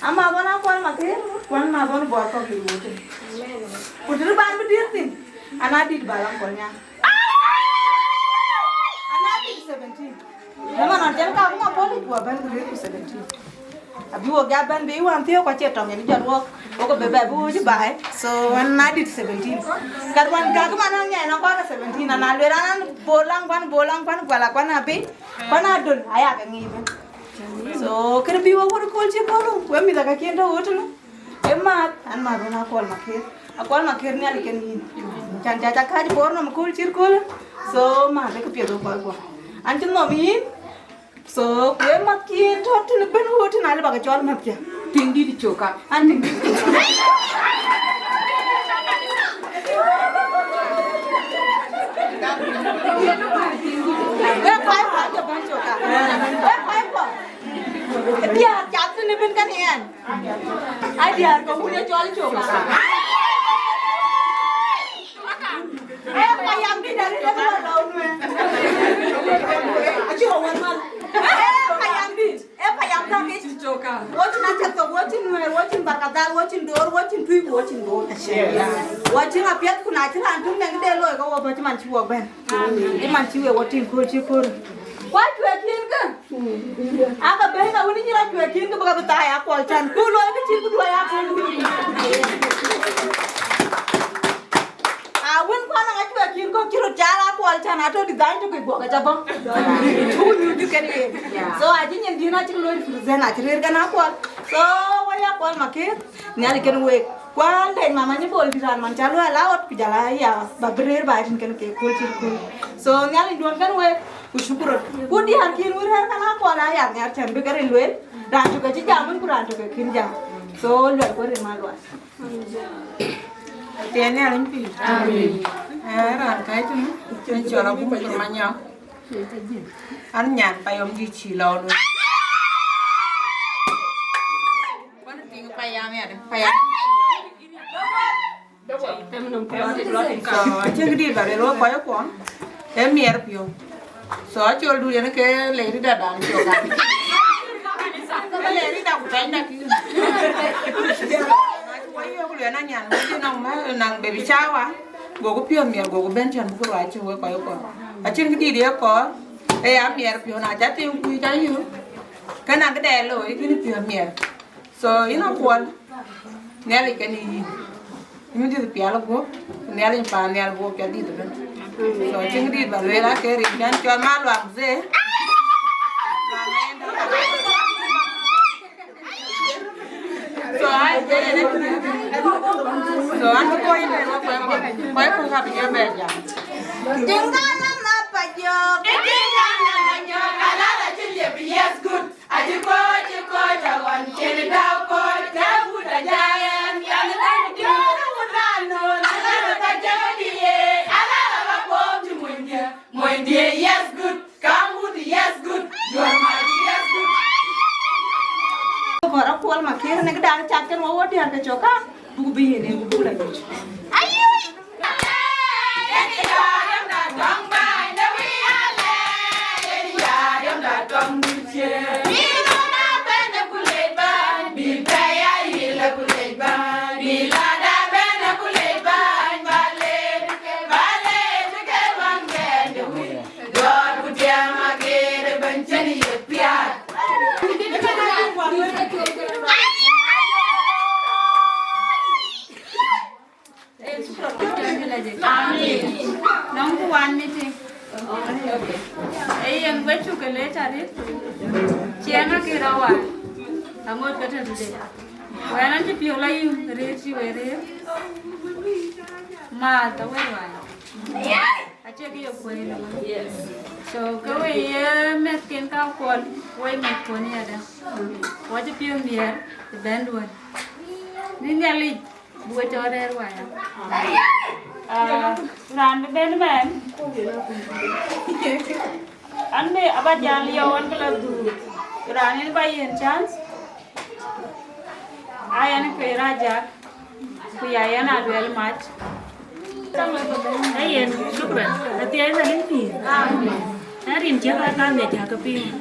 Ama bɔ̈ na kuɔl makër, kuan ma bɔ̈ bɔ̈ kɔ̈k yï wote. Ku të ban bï dït thïn, ana dït ba lam kɔl nya. Ana dït seventeen. Lama na tem ka kuma poli ku abɛ̈n ku dït ku seventeen. Abï wok ja bɛ̈n bï wan thiëëk kua cie tɔŋ yen jɔt wok, wok bï bɛ bï wuc baai. So an na dït seventeen. Kat wan ka kuma na nya na kɔn seventeen ana luel an bol an kuan bol an kuan guala kuan abï kuan adol aya ke ŋic bï. So kën bï wek wär kööl cï kööl, wek mïth aka kiën tɔ̈ ɣöt tënë. Ë math, an math wën akuɔl makër. Akuɔl makër nhial kën yïn. Can ca ca kääc bor nɔm kööl cït kööl. So math ë këpiɛth wek kɔc guɔ. An cï nɔm yïn. So ku ë math kiën tɔ̈ tënë bën ɣöt tënë alë bak cɔl math kiä. Tiŋ dït cök ka. An tiŋ dït. Wek kuai kuai ke bän cök ka. Wek kuai kuai. Diäär cath thïn ëbën kën yen. Ai diäär ke wun ë cɔl cök ka. Ee payam dït arëët ë bï lɔ lɔu nuɛɛr. Acï ɣɔn wɛ̈t mal. Ee payam dït, ee payam thäk yic. Wo cïn Acathok, wo cïn Nuɛɛr, wo cïn Barkadhal, wo cïn Door, wo cïn Tuic, wo cïn Bor. Wo cïn apiɛth, ku na cï raan tök nɛŋ de looi ke wo bɔ̈ cï man cï wok bɛ̈n. Cï man cï wek wo tïŋ kööl cï kööl. Ku acuɛɛk ciëën kë. Aka bɛ̈n ka wën cï rɔt cuɛɛk ciëën kë bï ka bï thaai akuɔl can. Ku looi kë cïn ku duɔi akuɔl. A wën kuan ŋa cuɛɛk ciëën kɔ̈k cï röt caar akuɔl can atɔ̈ design tök ë guɔk aca bɔ̈. Ku nyuc dï kën yen. So acï nyin dïn acï loi represent acï rëër kën akuɔl. So waya kuɔl makër. Nhialic kën week. Kuan lec mama nyi bol dït raan man ca luɔi la ɣöt ku jal aya ba bï rëër ba tïn kën ke kööl cït kööl. So Nhialic duɔn kën week. Ku shukran. Ku diäär kïn wï rɛ̈ɛ̈r kën akuɔl aya nhiar tɛ̈n bï kë ril lueel. Raan tök acï jam wën ku raan tök akïn jam. So luɛl ku rin ma luɔi. Tiɛɛn Nhialic pïïr. Amen. Ee, raan kɛ̈c tënë, an cɔl Abukar Manyɔk. An nyan payam dït cï lɔ luɔi. Kuan tiŋ payam ya de, payam. So, acïn këdït ba rëër wek kɔc kuɔn, ee miɛr piɔ̈u. So, acol dun yen ke lady da dan cök an. Ke lady da ku tany da kï. Na cï wɔ yök luɛn anyan, wɔ cï nɔŋ ma, nɔŋ baby shower, goku piɔ̈th miɛr, goku bɛ̈n cän buk ruac cök wek kɔc kuɔn. Acïn këdït ye kɔɔr, ee ya miɛr piɔ̈u, na ca tiŋ kuc ca yök. Kënë këde looi, kënë piɔ̈ɔ̈th miɛt. So, yïn Akuɔl, Nhialic kënë yïn. Yïn dït pial guɔ̈p, ku Nhialic paan nhial guɔ̈p ca dït ëbën. So, cïn dït ba lueel, ake rin cän cɔl Maluak Zee. So, ai, so, an, ko yïn, ko yïn, ko yïn, ko yïn, ko yïn, Tingana mapajok. Tingana mapajok, alala chilip, yes, good. Aji ko, aji ko, jawan, chiri dau ko, jabu da jayan, yan dan dior, wurano, na ka jodi ye, ala ba ko ti munye, munye, yes, good, come good, yes, good, you are my, yes, good. Kɔɔr Akuɔl Makër, ne këdan cak kën wä wä diäär ke cök ka, buk bï yen, ku buk la nyuc. Ayii! Amin. Nɔŋ ku wan meeting. Ee yen we cuk ke lec arëët. Ciɛɛŋ akï rɔt wai. Aŋot ke tëtëde. Wɛn an cï piɔ̈u la yïn rëër cï we rëër. Maath awër wai. Acie kë ye kuɛɛi lɔ. So ke we ye mɛthken ka Akuɔl, we mɛthkun yadë. Wa cï piɔ̈u miɛɛr ë bɛ̈nduön. Ni Nhialic. Buk cɔl rɛɛr waya. Ah, raan bï ben mɛn. An bï aba jal yɔu an bï la dhuur. Raan en ba yen chance. Ayen Kuer Ajak. Ku ya yen Aluel Mac. Ayen, shukran. Athiɛɛi na lim pïïr. Arin cï ka ka miɛc jakë piny.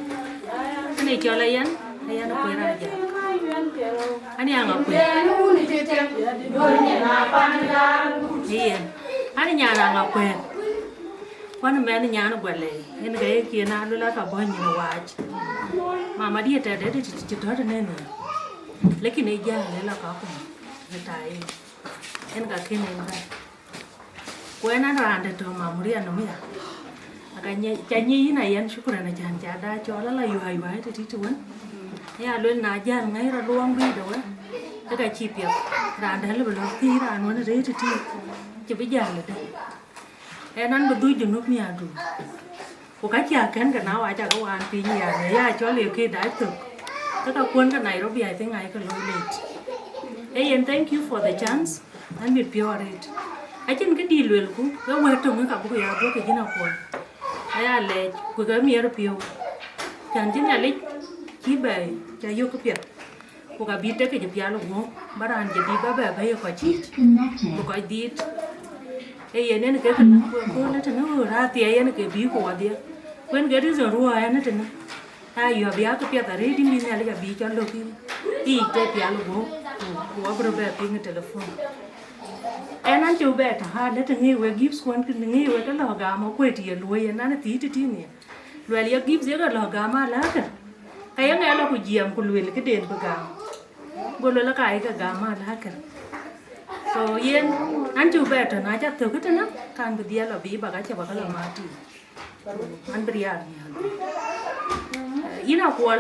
Kënë cɔl ayen, ayen Kuer Ajak. Ani aŋa kuɛn. Yen. Ani nyan aŋa kuɛn. Kuan mɛn nyan guɛlɛ. Yen ka ye kien a lula ka bɔny nyin wac. Mama die tɛde ti ti tɔt nenu. Lakini jale la ka kum. Ni ta yen. Yen ka kene ba. Ku en an raan de tɔ̈ Mamuria nɔm ya. Aka nye, ca nyic yïn ayen, shukran, acan ca da cɔl ala yuai yuai tëtït wën. Ya luel na jäl ŋäi rɔt luɔŋ bï de wën. Ke ka cï piɛth. Raan dɛ̈ lëbï lɔ thïn raan wën rëër tëtït. Cï bï jäl ëdë. En an bï dhuc Junub miäkdu. Ku ka cï akɛ̈n ke na wac akë waan piny ya, ya cɔl ye ke dac thök. Ke ka kuɔn ke Nairobi, I think ayï ke looi late. Ee yen, thank you for the chance. An mit piɔ̈u arëët. Acïn kë dït luelku, we wɛ̈t töŋ ka buk ya duɔ̈k ke jin Akuɔl. Aya lɛc, ku ke miɛr piɔ̈u. Can cï Nhialic cï bɛ̈ɛ̈i, ca yök këpiɛth. Ku ka bï tek ke jë pial guɔ̈p, ba raan jadït ba bɛ bɛ̈i ë kɔc yiic, ku kɔc dhiit. Ee yen en ke kënë, ku ëkööl ë tënë ɣöör athiɛɛi en ke bï ku wadhie. Ku en ke reason ruɔ̈ɔ̈ ɛn ë tënë. Ayuɔ̈p ya këpiɛth arëët yïn bï Nhialic abï cɔl lök yïn. Yiic të pial guɔ̈p, ku, ku abï rɔt bɛ piŋ ë telephone. Ɛn an cï bɛ tɔ̈ hal ë të ŋic wek gifts kuɔn kë ŋic wek ke lɔ̈k gam akuet ye luɔi en an ë thiëc tëtïï nhië. Luɛl ye gifts ye ke lɔ̈k gam alakä. Ka ye ŋɛk lɔ ku jiɛɛm ku luel këden bï gam. Go luel ka ye ke gam alakä. So yen an cï bɛ tɔ̈ na ca thök ë tënë kan bï dhiɛl lɔ bï bak acä bak lɔ mat tïŋ. An bï riaar nhial. Yïn Akuɔl.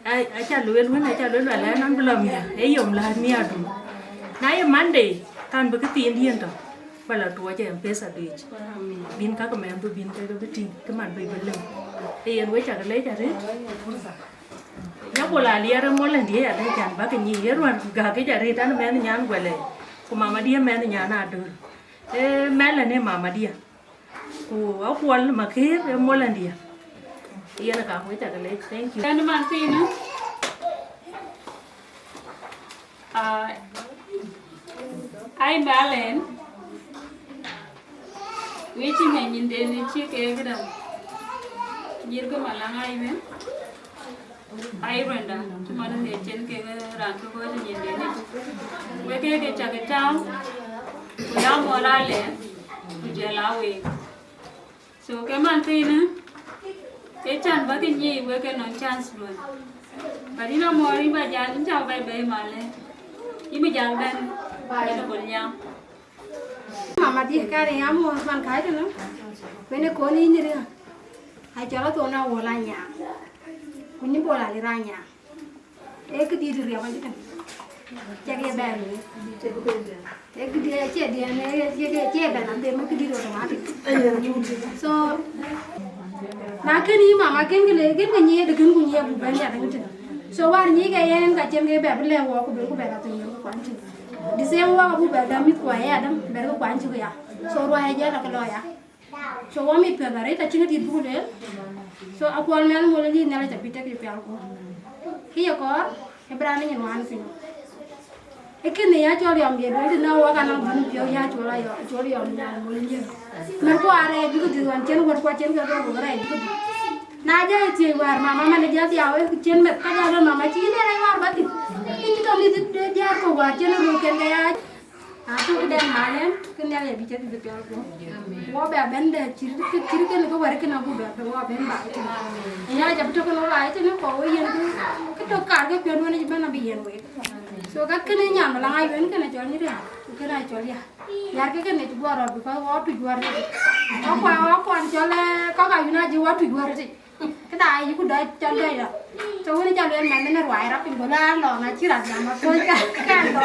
Ai, aca lueel wën, aca lueel wala ɛn an bï lɔ miäk, ee yom läät miäkdu. Na ye Monday, kan bï këthiindiɛn tɔ̈, ba lɔ tuɔɔc ë M-Pesa duic. Bïn kakë mɛnhdu bïn kek bï tïŋ, kë man bï bï lëu. Ee yen wek cak lec arëët. Nya bol aliɛr ë mol ɛn diëëc alɛc an bäk nyic, ee ruän gäk yic arëët an mɛnh nyan guɛlɛɛc, ku mama dië mɛnh nyan adöl. Ee mɛlɛn ë mama dië. Ku Akuɔl Makër ë mol ɛn dië. Yen ka wek cak lec. Thank you. Ɛn man thiinë, ah, ai mɛlɛn, wec cï mɛn nyinden cï ke këdäŋ. Nyïïr ke malaŋ ai wën. Ai ruɛnda, cï man ë cen kek raan ke kɔc ë nyinden yic. Wek ke ke cak ë tääu, ku ya mɔl alɛɛr, ku jɔl aa week. So ke man thiinë, Ke can bä ke nyic wek ke nɔŋ chance duön. But yïn amɔɔr yïn bä jäl, yïn cä bä bɛ̈i malë. Yïn bï jäl bɛ̈n, yïn bol nyaŋ. Mama diɛ̈ kɛn ë amɔɔr ban kääc tënë. Wën ë kɔn yïn riääk. Acɔl athon na wol anyaŋ. Ku nyin bol ali raan nyaŋ. Ee këdït riɛm acï tënë. Cak ye bɛ̈n. Ee këdït acie diɛn, ee, ee, ee, acie bɛ̈n adhem, ee këdït automatic. So, na kën yï mama kën kë le, kën kë nyiëëdë kën ku nyiëë buk bɛ̈n ya däŋ tënë. So, wäär nyic ke yen ka cïn ke bɛ bï lɛ̈k wɔ ku bɛ ku bɛ ka thïn ku kuany cï. The same wɔ ku bɛ däm mïth kuɔ ya däŋ, bɛ ku kuany cï ku ya. So, ruai ajɔl akë lɔ ya. So wɔ mit piɔ̈th arëët acïn dït buk lueel. So akuɔl mɛnh mol ë Nhialic abï tek yï pial guɔ̈p. Kë ye kɔɔr, ë bï raan ë nyin wään piny. Ë kënë ya cɔl yɔm ye lueel tënë wɔ ka nɔŋ dhun piɔ̈u ya cɔl ayɔ, cɔl yɔm nyan mol ë Nhialic. Mɛn ku arɛɛc bï këdï ɣɔn cïn wät kuɔ cïn ke ke buk rɛɛc bï këdï. Na jɔ ye thiëc wäär mama man ë jɔ dhiau ë cïn meth ka jɔ lɔ mama cï yïn ë rɛɛc wäär bä thïn. Yïn cï tɔ mïth diäär kɔ̈k wäär cïn röök kën ke ya. Na tök këdɛn malën, kë Nhialic abï cï dhil piɔl guɔ̈p. Wɔ bɛ bɛ̈n dɛ cït, cït kën kë wɛ̈t kën abuk bɛ bɛ wɔ bɛ̈n baai tënë. Nhialic abï tök kën wɔ baai tënë kɔ wɔ yen kë, kë tök kaar kë piɔ̈n wën cï bɛ̈n abï yen wek. So ka kënë nyan malaŋ ayuɛn kënë cɔl nyin riääk, ku kënë acɔl ya. Yar kë kënë cï guɔ rɔt, because wɔ tuc guɔ rëtic. Wɔ kuan, wɔ kuan cɔl, eh, kɔk ayuɛn acï wɔ tuc guɔ rëtic. Këda yï ku dɔc cɔl dɔc rɔt. So wën ca lueel mɛnh në ruai rɔt piny, go la lɔ na cï rat jam aköl ka, ka lɔ.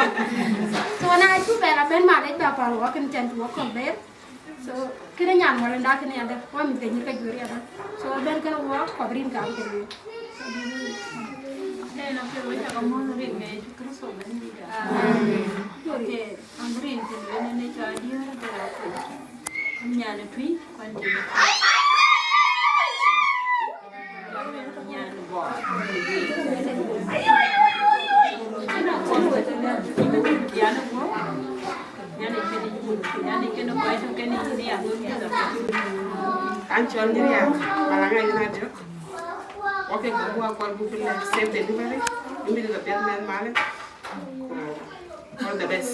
So na cuk bɛ la ben malec bä päl wɔ kën cɛn cï wɔ kɔ̈k ber. So kënë nyan wal nda kënë yadë, wɔ mïth ke nyïr ke juëër yadë. So ben kën wɔ kɔ̈k rin ka bï kën wek. Ëë, na piɛth wek cä ka muɔ̈th rin ke Yecu Kërtho bɛ̈ny yic. Amen. Okay, am rin cï lueel në cä diäär bɛ la kuc. Nyan ë tui, kuan cï An cɔl nyin riääk, malaŋ ayuɛn ajök. Wɔ ke buk wɔ kuɔl buk lɛ̈k safe delivery, yïn bï dhil piɛth mɛnh malë. All the best.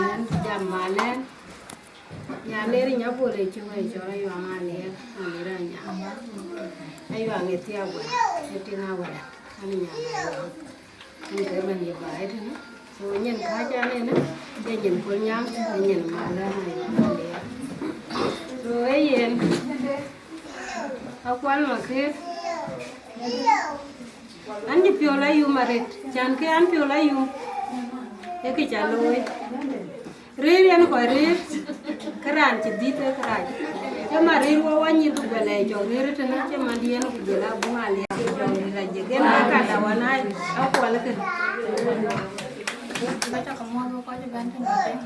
ɣɛn jam mal ɣɛn. Nyan ler nya bol ë cï wëi cɔl Ayuaŋ Aliɛɛr, Aliɛɛr Anyaŋ. Ayuaŋ ë thiaak wɛ̈t, ë tiŋ awɛ̈t, an nyan Ayuaŋ. An ke bɛ̈n ye baai tënë. So nyin kääc an ënë, ë nyin Kuɔl Nyaŋ, ë nyin mal ɣɛn Ayuaŋ Aliɛɛr. So ë yen, Akuɔl Makër, an cï piɔl ayum arët, can ke an piɔl ayum, ë kë ca looi. Rëër yen kɔc rëër, ke raan cï dhïth ë kërac. Cï man rëër wɔ wanyïn ku guɛl ë cɔk rëër tënë, cï man diɛn ku guɛl abuk aliak ku jɔŋ dït ajiëk. Yen ë kanda wän aa Akuɔl kën. Ka cä ke muɔ̈th wek kɔc ëbɛ̈n tënë tei.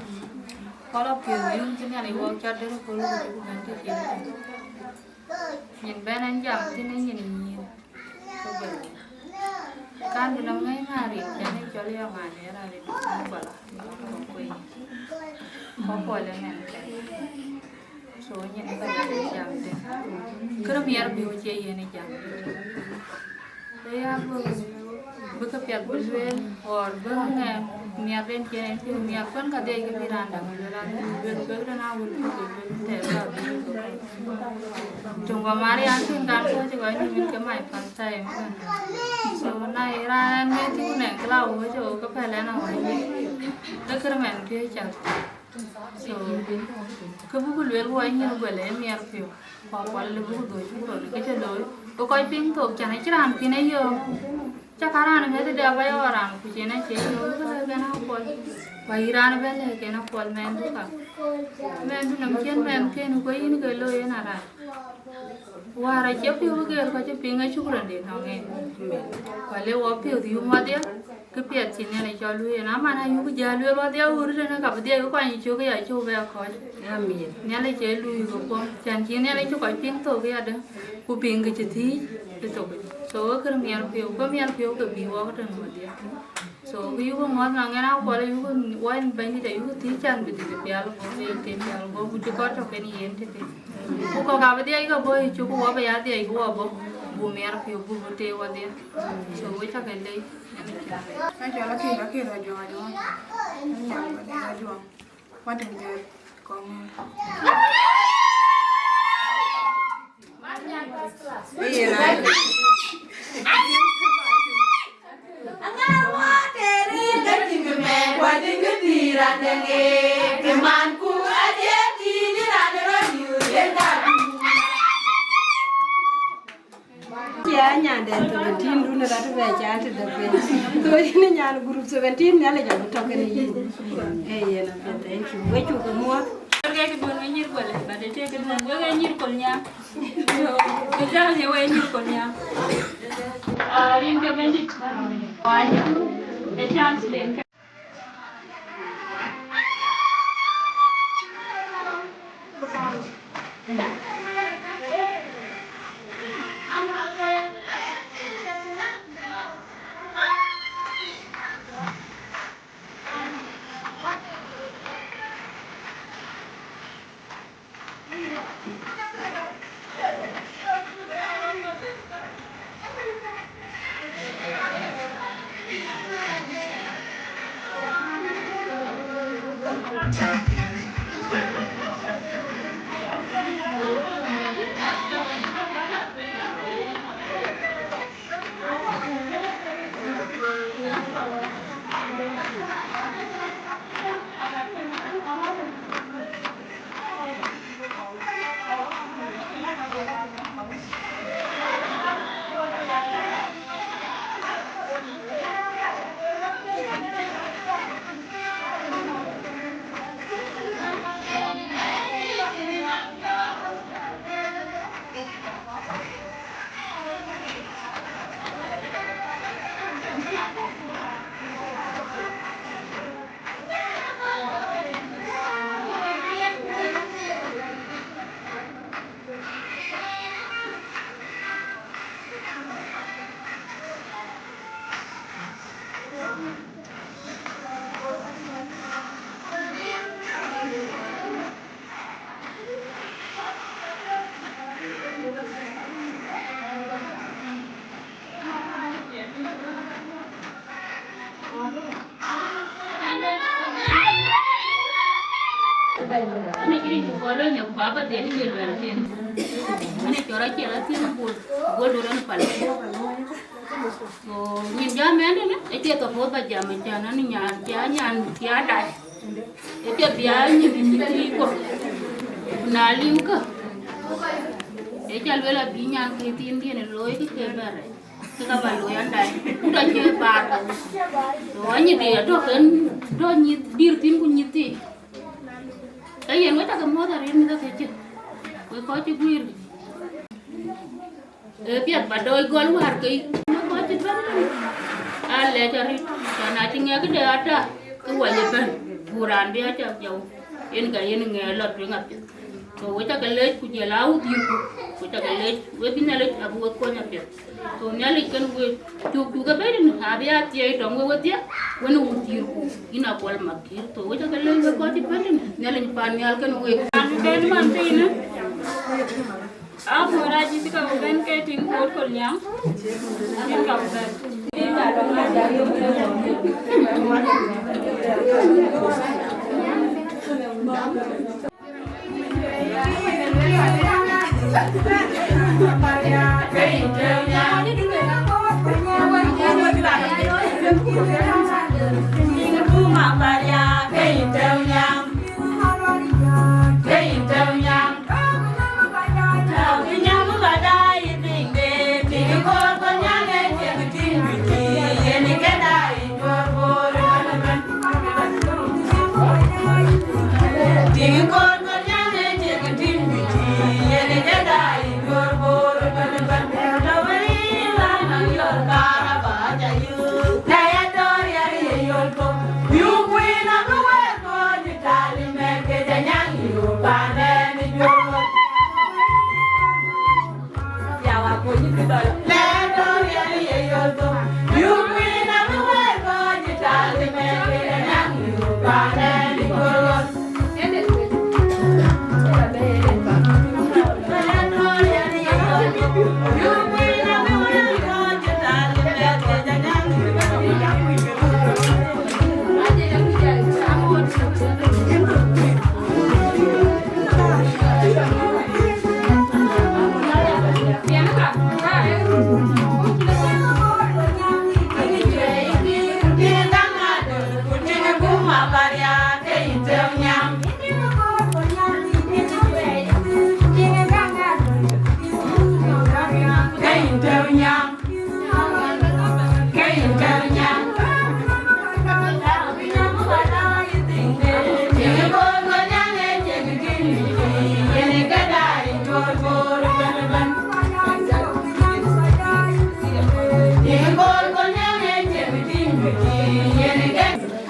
Kɔl apiöth yum cï Nhialic wɔ cɔt dënë kööl ku cï ku bɛ̈n tëthiin. Nyin bɛ̈n ɛn jam thïn ë nyin ë nyïïr. Kan bï nɔm ŋɛ̈i ŋaar rin cän ë cɔl yɔŋ ŋaar ë raan rin bala kuei. Kɔk kuɔl ë mɛn kɛn. So nyin ë ka jam ë jam thïn. Kërë miɛr bï wë cie yen ë jam. Ë ya bï, bï ke piɛth bï lueel, or bï ŋɛk miɛt den cïn en piɔ̈u miɛt kuën ka dhiɛc ke bï raan däŋ lueel, an lueel kek den a wël bï ke lueel tɛɛr ka bï ke. Töŋ bä mar yan tïŋ kan kɔc cï kɔc nïm ke my first time. So na ye raan en ŋɛk tïŋ nɛn kë la wööc ë ke pɛl en awäc. Ke kërë mɛn piööc cath. So, kë buk lueel wɔ nyïn guɛl ë miɛr piɔ̈u, ku Akuɔl lë buk dhöc buk röt ke cï looi. Ku kɔc piŋ thok can acï raan piŋ ë yöök. Cä ka raan meth de aba yɔɔk raan ku cïn acie yöök ke lëk en Akuɔl. Ku ayï raan ëbɛ̈n lëk en Akuɔl mɛnhdu ka. Mɛnhdu nɔm cïn mɛnhken ku yïn ke looi en arac. Wäär acie piɔ̈u bï gëër kɔc cï piŋ acuk rɔt de nɔŋ en. Ku ale wɔ piɔ̈th yum wadhia. Kë piɛth cï Nhialic cɔl lueel, na man ayuk jäl lueel wadhia ɣööt tënë ka bï dhiɛc ke kuany cök ya cök bɛ kɔc. Amin. Nhialic ee luui ke kuɔm, cän cï Nhialic cï kɔc piŋ thok yadë, ku piŋ kë cï thiic ë thok. So, we kërë miɛr piɔ̈u, ke miɛr piɔ̈u ke bï wɔk tënë wadhia. So, kë yuk ŋɔ̈th na ŋɛn Akuɔl ayuk wɔ en Bɛ̈nydït ayuk thiic cän bï dhil pial guɔ̈p, ee ke pial guɔ̈p, ku cï kɔc tɔ̈ kën yen tëthiin. Ku kɔ̈k abï dhiɛc ke bɔ̈ ë cök, ku wɔ bï ya dhiɛc ku wɔ bɔ̈, buk miɛr piɔ̈u, buk bï tëë wadhia. So, we cä ke lec. Ka cɔl akïr, akïr ajuɔŋ ajuɔŋ. Nyan kɔc ajuɔŋ. Watin jɛ kɔŋ. Ëye na. Aŋar wa tere ka cïn kë mɛn, wa cïn kë thïn raan dɛŋ ë kë man ku adiɛ thïn raan rɔ nyuur yen ka. Cie nyan de seventeen dun ë rat bɛ caal tëde piny. So yïn nyan group seventeen, Nhialic abï tɔ̈ kenë yïn. Ee yen apiɛth, thank you. We cuk ke muɔ̈th. Ke ke duön we nyïr gɔl, but ë tek ke duön we ke nyïr kol nya. So, ke jam ye we nyïr kol nya. Ah, rin ke bendit. Why? A chance den. Ane cï ric ku kɔc lɔ nyɔk, ku baba dhil ye luɛl thïn. Ane cɔl aciɛl athïn bul, bul du rɔn pal. So, nyin jam ɛn tënë, acie thapuɔth ba jam, acan an nyan, cia nyan, cia dac. Acie bia nyin nyin thii kɔ̈k. Ku na liu kä, aca lueel abï nyan ke thiin diën looi ke ke bɛ̈r. Ke ka ba looi an dac. Ku tɔ cie baar. So, anyï dhil atɔ̈ kën, tɔ nyith dïr thïn ku nyith thii. Ka yen wek cä ke muɔ̈th arëët mïth ke cï, wek kɔc cï guiir. Ee piɛth ba dɔɔc gɔl wäär ke wek kɔc cï bɛ̈n. Aa lɛc arëët, cän acï ŋɛk këde ata, ke wɛc ëbɛ̈n, ku raan bï acak jɔu, yen ka yen ŋɛk lɔ tueŋ apiɛth. So wek cä ke lec ku jɔl aa wudhiirku, wek cä ke lec, wek bï Nhialic abï wek kony apiɛth. So Nhialic kën wek cuk cuk ëbɛ̈n, abï a thiëëc tɔŋ wek wedhie, wën wudhiirku, yïn Akuɔl Makir. So wek cä ke lec wek kɔc cï bɛ̈n, Nhialic pan nhial kën wek. Raan bɛ̈n man thiinë, apuɔ̈u rac cï ka bɛ̈n ke tiŋ Kuɔt Kolnyaŋ, tiŋ ka bɛ̈n.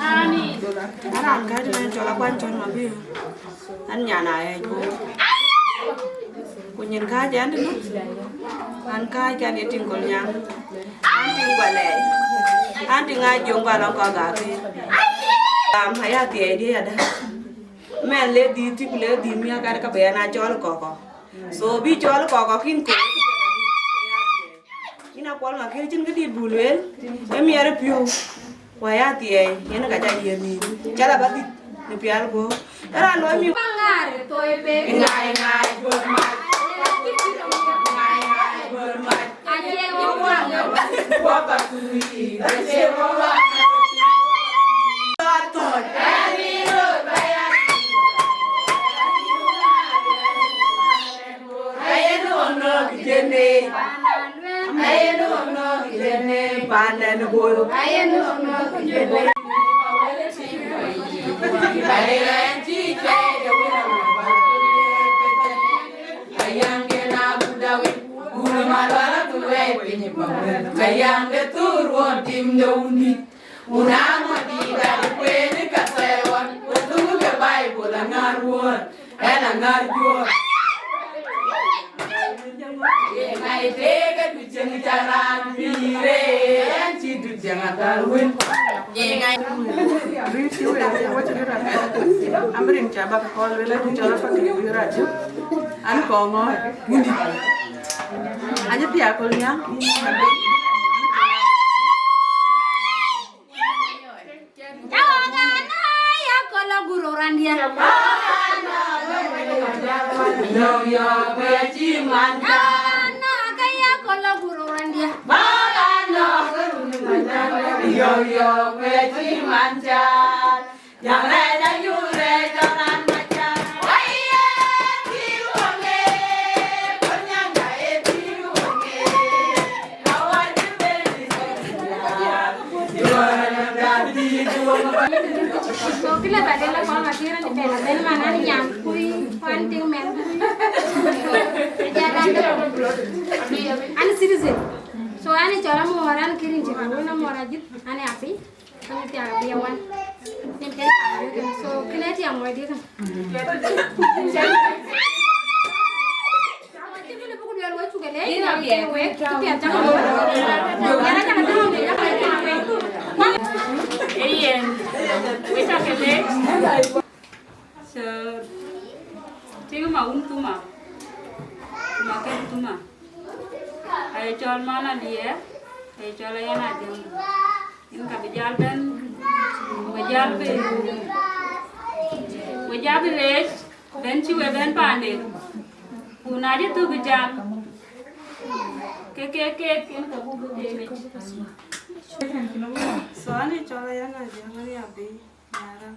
Amin. Raan kääc ëmɛn cɔl Akuany Cɔl Mabiöör. An nyan Aɣɛɛc Bor. Ku nyin kääc ɛn tënë. An kääc kɛn ye tiŋ Kolnyaŋ. An tiŋ Gualɛɛc. An tiŋ Ajoŋ ba lɔ kɔ̈k Gakir. Am aya thiɛɛi dië yadä. Mɛn le dhiëth tik le dhiëth miäk kat ka bï ɛn a cɔl kɔkɔ. So bï cɔl kɔkɔ kïn kɔk. Yïn Akuɔl Makir cïn këdït buk lueel, ë miɛt ë piɔ̈u, ku aya thiɛɛi, yen ka ca yiëë mïth, ca la bä dhïc në pial guɔ̈p. Ë raan luɔi mïth. Ŋaai, ŋaai, guɔ̈p mac. Ŋaai, ŋaai, guɔ̈p mac. Acie wɔ waŋ. Wɔ ka tui, acie wɔ waŋ. Ba thɔ̈c. Ayen ɣɔn nɔ̈k jënë. Ayen ɣɔn nɔ̈k jënë. Paanden Bor. Ayen ɣɔn nɔ̈k jënë. Ayen ɣɛn cï cuɛi de wën. Ayaŋ de na buda wën. Wun ma lɔra ku wɛi piny pa wën. Ayaŋ de thur wɔ tim de wuni. Wun a ŋɔ di da de kuen ka thɛɛr wan. Wën thuk ke Baibul aŋär wuɔ̈ɔ̈r. Ɛn aŋär juɔ̈ɔ̈r. Ye ŋa ye tëëk ë du cieŋ ca raan pïïr ë, ɛn cï du cieŋ athär wën. Ye ŋa ye rït cï wek, wacï rït athär. Am rin ca bak kɔl wël ë du cɔl apak kë bï rac. An kɔŋ ŋɔ̈ɔ̈c, wundï. Aje pia kol nya. Tawa gana ya kola guru randia. Yo, yo, kwe chi manta. Ana ka ya kola guru randia. Bagano. Yo, yo, kwe chi manta. So kila ba de la kwa ma kira ni bela ben ma nani nyam kui kwan ting men. Ja dan do. Ani citizen. So ani chola mo ran kirin ti ko na mo rajit ani api. Ani ti api ya wan. Nim te. So kila ti amo di kan. Eyen, we cakë lec. So, tiŋ ma wun thuma, ma ke thuma. Aye cɔl man Aliɛɛr, aye cɔl Ayan Ajaŋ. Yen ka bï jal bɛ̈n, we jal bï, we jal bï leec, bɛ̈n cï we bɛ̈n paanden. Ku na cï thök jam, ke, ke, ke, yen ka buk bï tëëk. So, ani cɔl Ayan Ajaŋ, ani abï Mara.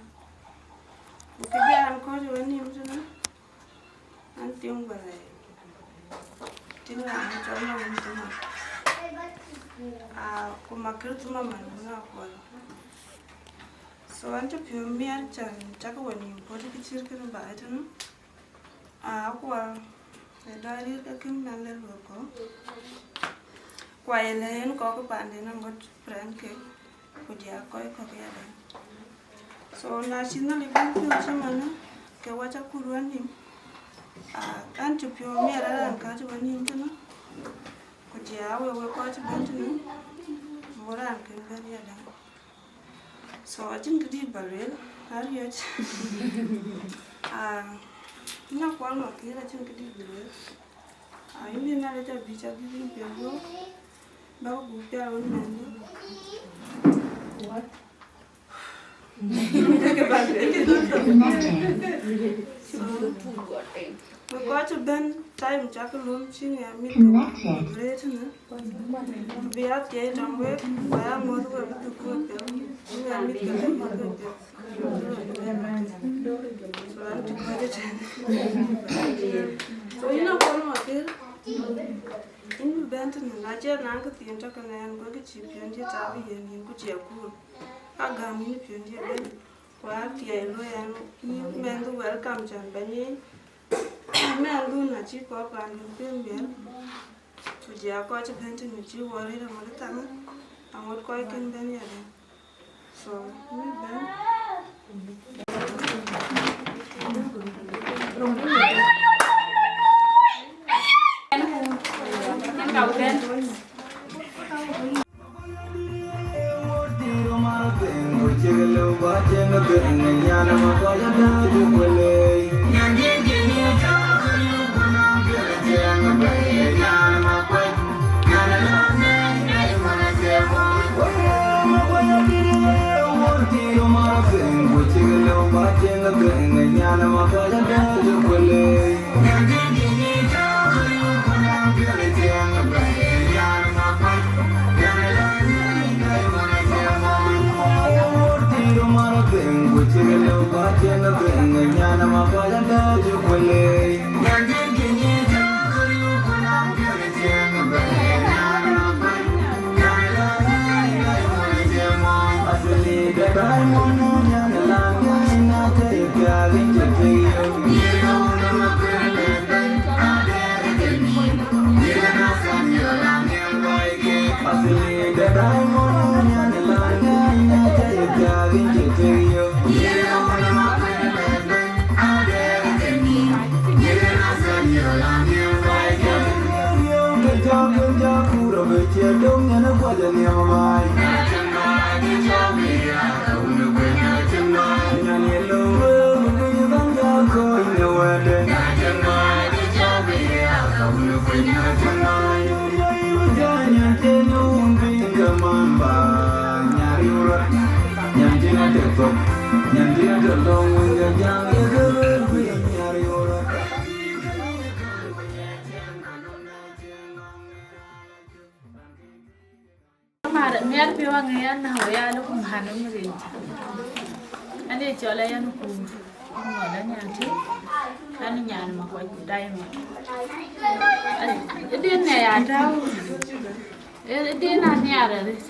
Ku kë bï an kɔc wën nïm tënë, an tiŋ bä rɛɛc. Tiŋ raan cɔl Mawun Thuma. Ah, ku Makir Thuma man wun Akuɔl. So, an cï piɔ̈u miɛt can cakë wën nïm puɔ̈t kë cït kënë baai tënë. Ah, Akuɔl, ë dɔc rït ke kën bɛ̈n lël wek kɔ̈u. Ku aye lɛ̈k yen kɔc ke paanden aŋot friend kek, ku diäk kɔc kɔ̈k yadɛ̈. So, na cï Nhialic bɛ̈n piɔ̈u cï manë, ke wac akut wën nïm. Ah, an cï piɔ̈u miɛt raan ka cï wën nïm tënë, ku diäk wek, wek kɔc cï bɛ̈n tënë, buk raan kën bɛ̈n yadɛ̈. So, acïn këdït bä lueel, ariɔ̈c. Ah, yïn Akuɔl Makir, acïn këdït bä lueel. Ah, yïn bï Nhialic abï cak bï yïn piɛth guɔ̈p, bä gup pial wën mɛnhdu. So, wek kɔc cï bɛ̈n, time cakë löm cï ŋɛk mïth ke wek rëër tënë. Bï ya thiëëc tɔŋ wek, ku ya ŋoth wek bï dhuk wek piɛth, bï ŋɛk mïth ke lëk wek piɛth. So, an cï kɔc ëtɛ̈n. So, yïn Akuɔl Makir, yïn bï bɛ̈n tënë, na cï naŋ këthiin tɔ̈ kënë ɛn, guɔ kë cï piɔ̈ndiɛ̈ tääu yen yïn, ku cï akut. Ka gäm yïn piɔ̈ndiɛ̈ bɛ̈n, ku athiɛɛi luɔi ɛn, yïn mɛnhdu welcome can bɛ̈ny yic. Mɛnhdu na cï kɔɔr paandu piɔ̈n miɛt. Ku jɔ kɔc cï bɛ̈n tënë cï wɔ rëër aŋot thaŋ, aŋot kɔc kën bɛ̈n yadɛ̈. So, yïn bɛ̈n. Yen ka bɛ̈n. Mär, miɛt piɔ̈u aŋiɛc an, na wëi alë ku män ë mirin. An, ee cɔl Ayan Kuur, ŋuɔt Anyaŋ Tït, an, nyan Makuac Diamond. Ë din ë ya tääu, ë din aniar arëët.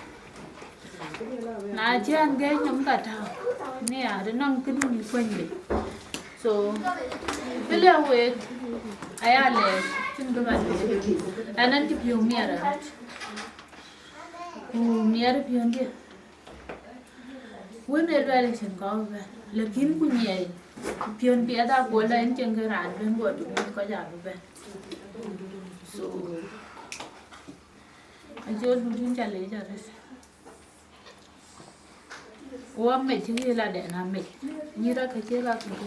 Na cï an gɛ̈c nɔm ka tääu, niar ë nɔŋ këdun ë kuany bei. So, bï lëu week, aya lɛɛc, cïn kë ba lueel. An, an cï piɔ̈u miɛt arëët. Ku miɛt piɔ̈ndiɛ̈. Wën ë luɛɛl cïn kɔ̈u bï bɛ̈n, lakin ku nyiɛɛi piɔ̈n piɛth akuɔl la en cieŋ ke raan bɛ̈n guɔ dum kɔc abï bɛ̈n. So, acol dut yïn ca leec arëët. Ku amec cï ɣëël adɛn amec. Nyïïr akë cï ɣak ku,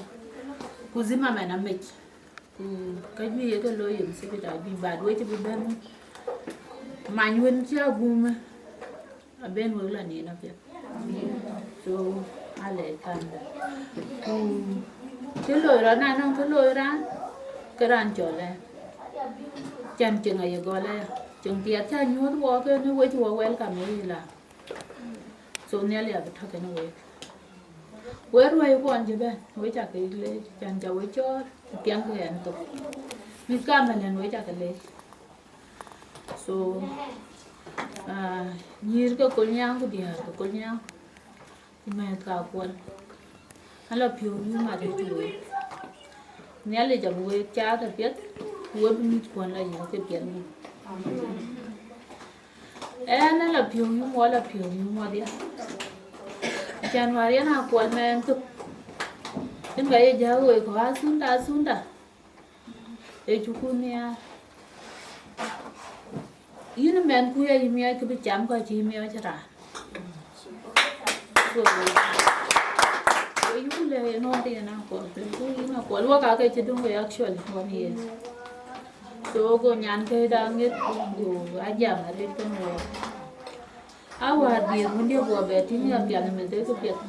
ku zimmerman amec. Ku ka juëc ye ke looi yen thibit ajuëc, but wec bï bɛ̈n many wën cï agum ë, aben wek lɔ nin apiɛth. So, alɛɛc kanda. Ku kë loi rɔt, na nɔŋ kë loi raan, ke raan cɔl ë. Can cieŋ aye gɔl aya. Cieŋ piɛth ca nyuɔ̈th wɔ kënë, wec wɔ welcome ë yï la. So, Nhialic abï tɔ̈ kënë wek. Wek ruääi kuɔn cï bɛ̈n, wek ca ke leec, can ca wek cɔɔr, piɛŋkï ɣɛn thok. Mïth kaam ënɛn wek ca ke leec. So, ah, nyïïr ke Kolnyaŋ ku diäär ke Kolnyaŋ, ku mɛ̈ɛ̈th ka kuɔl. Ala piɔ̈u yum arëët week. Nhialic abï wek caath apiɛth, ku we bï mïthkuɔn la yök ke piɛth gup. Ɣɛn ala piɔ̈u yum, wala piɔ̈u yum wadhia. Can wäär yen akuɔl mɛɛn thok. Yen ka ye jäk wek kɔ̈u asunda, asunda. Ee cuku nhiaar. Yïn mɛnhku ya yï miɔɔc kë bï cam kɔc cï yï miɔɔc raan. So, so yï ku lɛ̈k yen wäär yen akuɔl, ku yïn akuɔl. Wok ake cï döŋ wek actually one year. So go nyan ke da ŋet, go ajam arëët kenë wok. Awäär dhiëëth wën diɛ̈ guɔ bɛ tïŋ ya piath ëmën thek piɛth.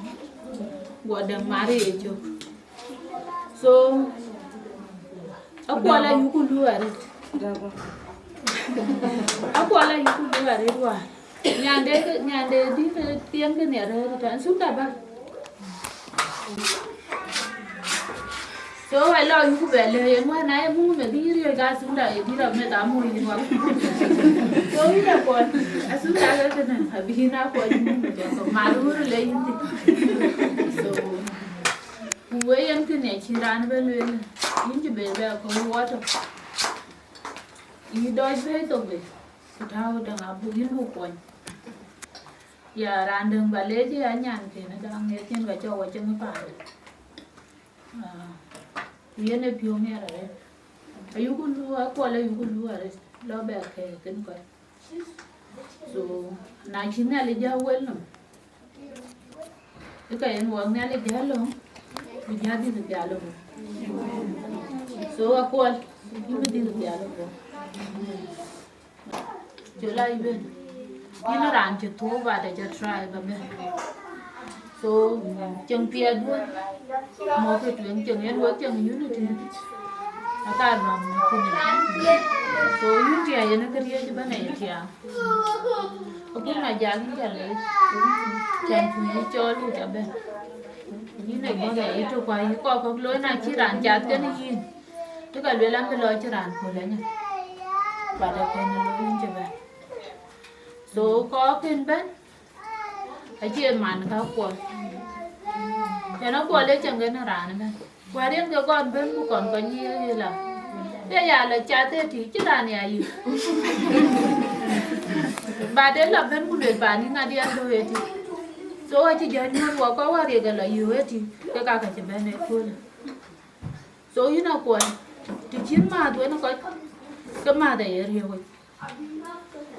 Guɔ däŋ mari ye cök. So, akuɔl ayuku lu arëët. Akuɔl ayuku lu arëët wäär. Nyande, nyande dï ke tiɛm ke nhiar rëër tɛ̈n sunda ba. So, wa lɔ yuku bɛ lë yen wä na ye muk meth yï riëëc ka sunda ye dït ameth amu yïn wak. So, yïn akuɔl, asunda ke kënë, abï yïn akuɔl yïn muk meth jɔk, mar wur le yïn thïn. So, ku we yen kënë acï raan bɛ lueel, yïn cï bɛ bɛ kɔ̈u wɔ tök. Yï dɔc bɛ̈ɛ̈i thok bei, ku tääu däŋ abuk yïn buk kuɔny. Ya raan däŋ ba leec ya nyan kënë daŋ ŋiɛc yen ka cɔk wä cïn paan. Ah, ku yen ë piɔ̈u miɛt arëët. Ayuku lu, akuɔl ayuku lu arëët, lɔ bɛ kɛ̈ɛ̈k kën kɔc. So, na cï Nhialic jäl wel nɔm, ë ka yen wɔ Nhialic jäl löŋ, bï jäl dhil pial ëbɔ̈. So, akuɔl, yïn bï dhil pial ëbɔ̈. Col a yï ben. Yïn raan cï thuɔɔu ba de ca try ba bɛ̈n. So, cieŋ piɛth duɔ̈n. Mɔ̈kkë tueŋ cieŋ yen wek cieŋ unity. Aka rɔ̈m në kënë. So, unity ayen kë riëëc ëbɛ̈n aye tiaam. Agut na jal yïn ca leec. Can cï yï cɔɔl yï ca bɛ̈n. Yïn ë guɔ̈th aye tök kua yï kɔc kɔ̈k looi na cï raan cath kenë yïn. Ë ka luel an bï lɔ cï raan köl anya. But akën ë looi yïn cï bɛ̈n. So, kɔc kën bɛ̈n, acie man ka kuɔl. Tën akuɔl ë cieŋ kën raan ëbɛ̈n. Wäär yen ke kɔn bɛ̈n ku kɔn kɔc nyiëëc ë la. Ye ya lɔ cath ëtï, cï raan ya yï. But ë lɔ bɛ̈n ku luel paan yï ŋa diɛn bɔ̈ ëtï. So, acï jɔ nyuɔ̈th wɔ kɔc wäär ye ke lɔ yï ëtï, ke ka ke cï bɛ̈n ëköölë. So, yïn akuɔl, të cïn määth wën kɔc, ke määth aye riëëu wec.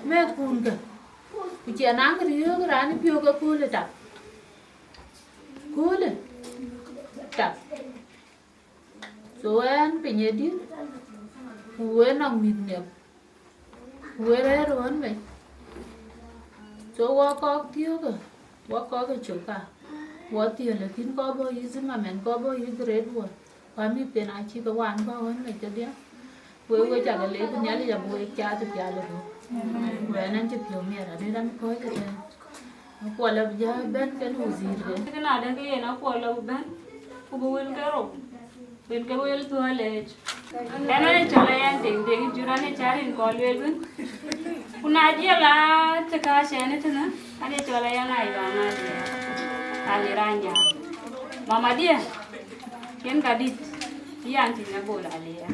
Mɛ̈thkun kë, ku cie naŋ riëëu raan ë piɔ̈u ke köölë tap. Köölë tap. So, ɣɛn piny ë dït, ku ë nɔŋ mïth niɔp. Wek rɛ̈ɛ̈r ɣɔn bei. So wɔ kɔ̈k thiökë, wɔ kɔ̈k ë cök ka, wɔ thiël, lakin kɔc bɔ̈ yï Zimmerman, kɔc bɔ̈ yï grade one, ku amïthken acï ke wan bɔ̈ ɣɔn bei kedhie. Wek, wek cak lek, ku Nhialic abï wek cath ë pial ë guöp. Ku ɣɛn, ɣɛn cï piɔ̈u miɛt arëët, ɣɛn kɔ̈ɔ̈c ëtɛ̈ɛ̈n. Akuɔl abï jäl bɛ̈n kenë wazir de. Kënë adɛ̈ ke yen Akuɔl abï bɛ̈n, ku bï wël ke rou, wël ke wël thuɔɔu leec. Ɣɛn, ɣɛn ë cɔl ɣɛn Deŋ, Deŋ Jur, ɣɛn ë cä rin kɔn lueel wën. Ku na jiɛl aa të ka cɛn ë tënë, ɣɛn ë cɔl ɣɛn Ayuaŋ Aliɛɛr, Aliɛɛr Anyaar. Mama diɛ, yen ka dït, yan tïŋ abol Aliɛɛr.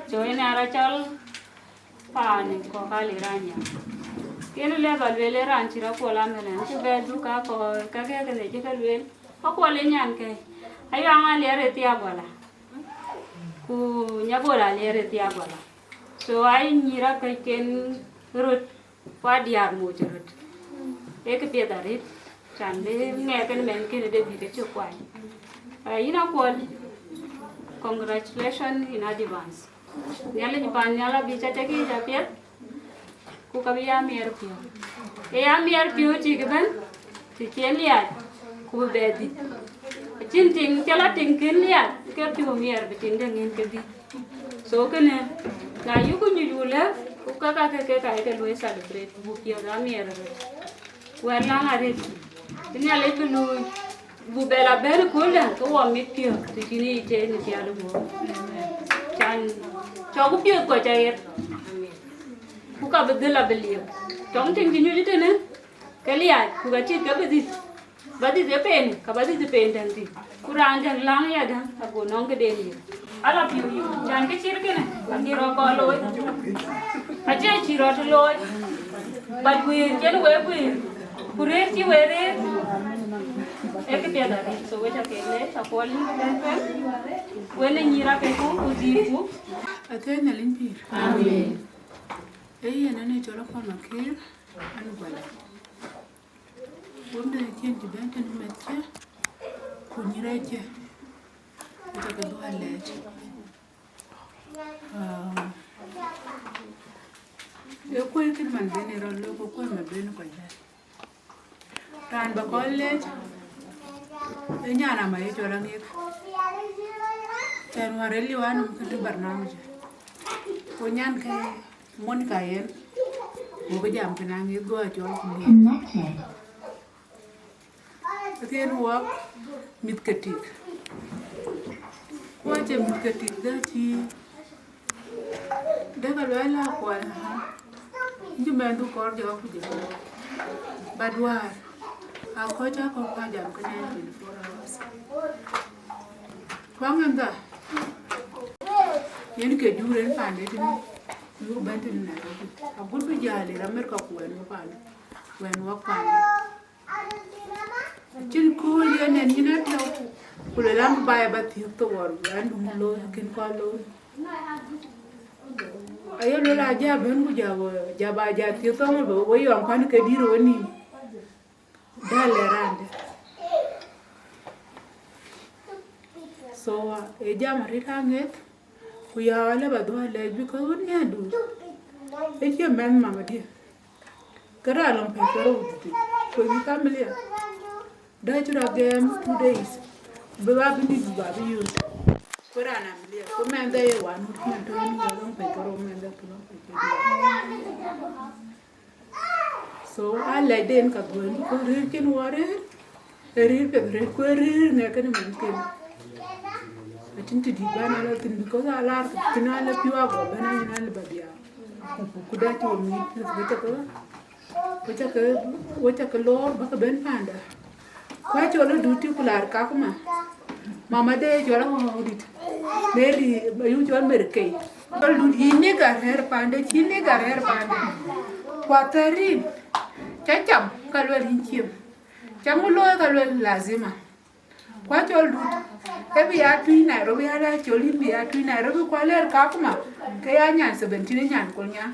So yen aa rɔt cɔl paan kɔ̈k Aliɛɛr Anyaar. Yen lëk ba lueel ë raan cï rɔt kuɔl amënë, cï bɛ dhuk ka kɔ̈k, ka kek kënë cï ke lueel. Ka kuɔl ë nyankë, Ayuaŋ Aliɛɛr ë thiak wala, ku Nyabol Aliɛɛr ë thiak wala. So aa nyïïr akëcken röt, ku aa diäär moc röt. Ee këpiɛth arëët, can bï ŋɛk kenë mɛnhkënë de bï ke cök kuany. Aa, yïn Akuɔl, congratulations in advance. Nhialic pan nhial abï cä tek yic apiɛth, ku ka bï ya miɛɛr piɔ̈u. Ke ya miɛɛr piɔ̈u tik ëbɛ̈n, të cï en liac, ku bï bɛ dhïth. Acïn tiŋ cï la tiŋ kën liac, ke piɔ̈u miɛɛr bï tiŋ de ŋën ke dhïth. So kënë, na yïku nyuc wu lëk, ku ka ka ke ke ka ye ke luɔi celebrate, ku buk piɔ̈ɔ̈th amiɛɛr röt. Wɛ̈t läŋ arëët, bï Nhialic bï luui, buk bɛ la bɛ̈n ëkööl däŋ, ke wɔ mit piɔ̈ɔ̈th, të cïn yic tëë në pial ë guöp. Can, cɔk piɔ̈ɔ̈th kɔc aɣet, ku ka bï dhil abï liep. Tɔŋ tiŋ cï nyuc tënë, ke liaac, ku ka cït ke bï dhïth, ba dhïth ë pen, ka ba dhïth ë pen däŋ thïn. Ku raan däŋ läŋ ya däŋ, ago nɔŋ këden ye. Ala piɔ̈u yï, can kë cït kënë, aŋiɛc rɔt kɔn looi. Acie cï rɔt looi, but guiir cïn wek guiir, ku rëër cï wek rëër, ee këpiɛth arëët. So wek ca kek leec, Akuɔl yïn bï bɛ̈n tueŋ, wek ë nyïïr akëku, ku dhïïrku. Athiɛɛi Nhialic pïïr. Amen. Ee yen ënë cɔl Akuɔl Makëër, an Guala. Wënde cïn cï bɛ̈n tënë mɛthkiɛ̈, ku nyïïrkiɛ̈, acä ke dhuɔ̈k alɛɛc. Ah, ee kuöc kën man bɛ̈n ë rɔt looi, ku kuöc man bɛ̈n kɔc bɛ̈n. Raan ba kɔn leec, ee nyan ama ye cɔl Aŋiɛth. Cän wäär ë liu anɔm kënë barnamij. Ku nyankë Monica yen, go bï jam kën Aŋiɛth, go a cɔl ku liec. Athiɛɛn wɔk mïth ke tik. Ku acie mïth ke tik dhä cï dek a luɛɛl la Akuɔl, ha. Yïn cï mɛnhdu kɔɔr jɔɔk ku jɔɔk. But wäär, a kɔc a kɔ̈k ka jam kënë twenty four hours. Tuaŋ en dhä, yen ke jur en pande tënë, jur bɛ̈n tënë Nairobi. Agut bï jäl ë America ku wɛn wɔ pande, wɛn wɔ pande. Acïn kööl yen en yïn atɔ̈u, ku luel an, bä ya bä thiëëk thok ɣɔn, an, dum looi, kën kɔn looi. Aye luel a ja bɛ̈n ku ja, ja ba ja thiëëk thok ɣɔn, we yɔŋ kɔn ke dïïr we nïïm. Dal ë rande. So, uh, ee jam arëët Aŋiɛth, ku ya alë ba dhuɔ̈k alɛɛc, because wën nya dun. Ee cie mɛnh mama dië. Ke raan lɔŋ pɛ̈i ke rou dhïc, ku yï familia. Dä cï rɔt gɛɛm two days. Bï ba bï nït, bï ba bï yööt. Ku raan am liep, ku mɛnhde ye wan wut mɛn tɔ̈ yen ya lɔŋ pɛ̈i ke rou, mɛnhde ku lɔŋ pɛ̈i ke rou. So, alɛɛcden ka dhuɔ̈n, ku rëër cïn wɔ rëër, ee rëër piɛth rëër, ku ee rëër ŋɛk kenë mɛnhken. Acïn të dït bän a lɔ thïn, because a laar thïn, a lɔ piɔ̈u ago bɛ̈n, a yïn a lɔ ba dhiau. Ku, ku, ku dä cï wɔ mïït piɛth, wek cakë, wek cakë, wek cakë lɔɔr bäkë bɛ̈n panda. Ku acɔl ë dut tï ku laar Kakuma. Mama de cɔl aŋɔ̈ɔ̈k dït. Mary, ayuc cɔl Mary Kay. Cɔl dut yï nigga rɛ̈ɛ̈r pande, cï nigga rɛ̈ɛ̈r pande. Ku athɛɛr rin, cä cam, ka luel yïn ciem. Cam ŋu looi ka luel lazima. Ku acɔl dut, ë bï ya tui Nairobi, ala cɔl yïn bï ya tui Nairobi, ku alɛɛr Kakuma, ke ya nyan seventeen, nyan Kolnyaŋ.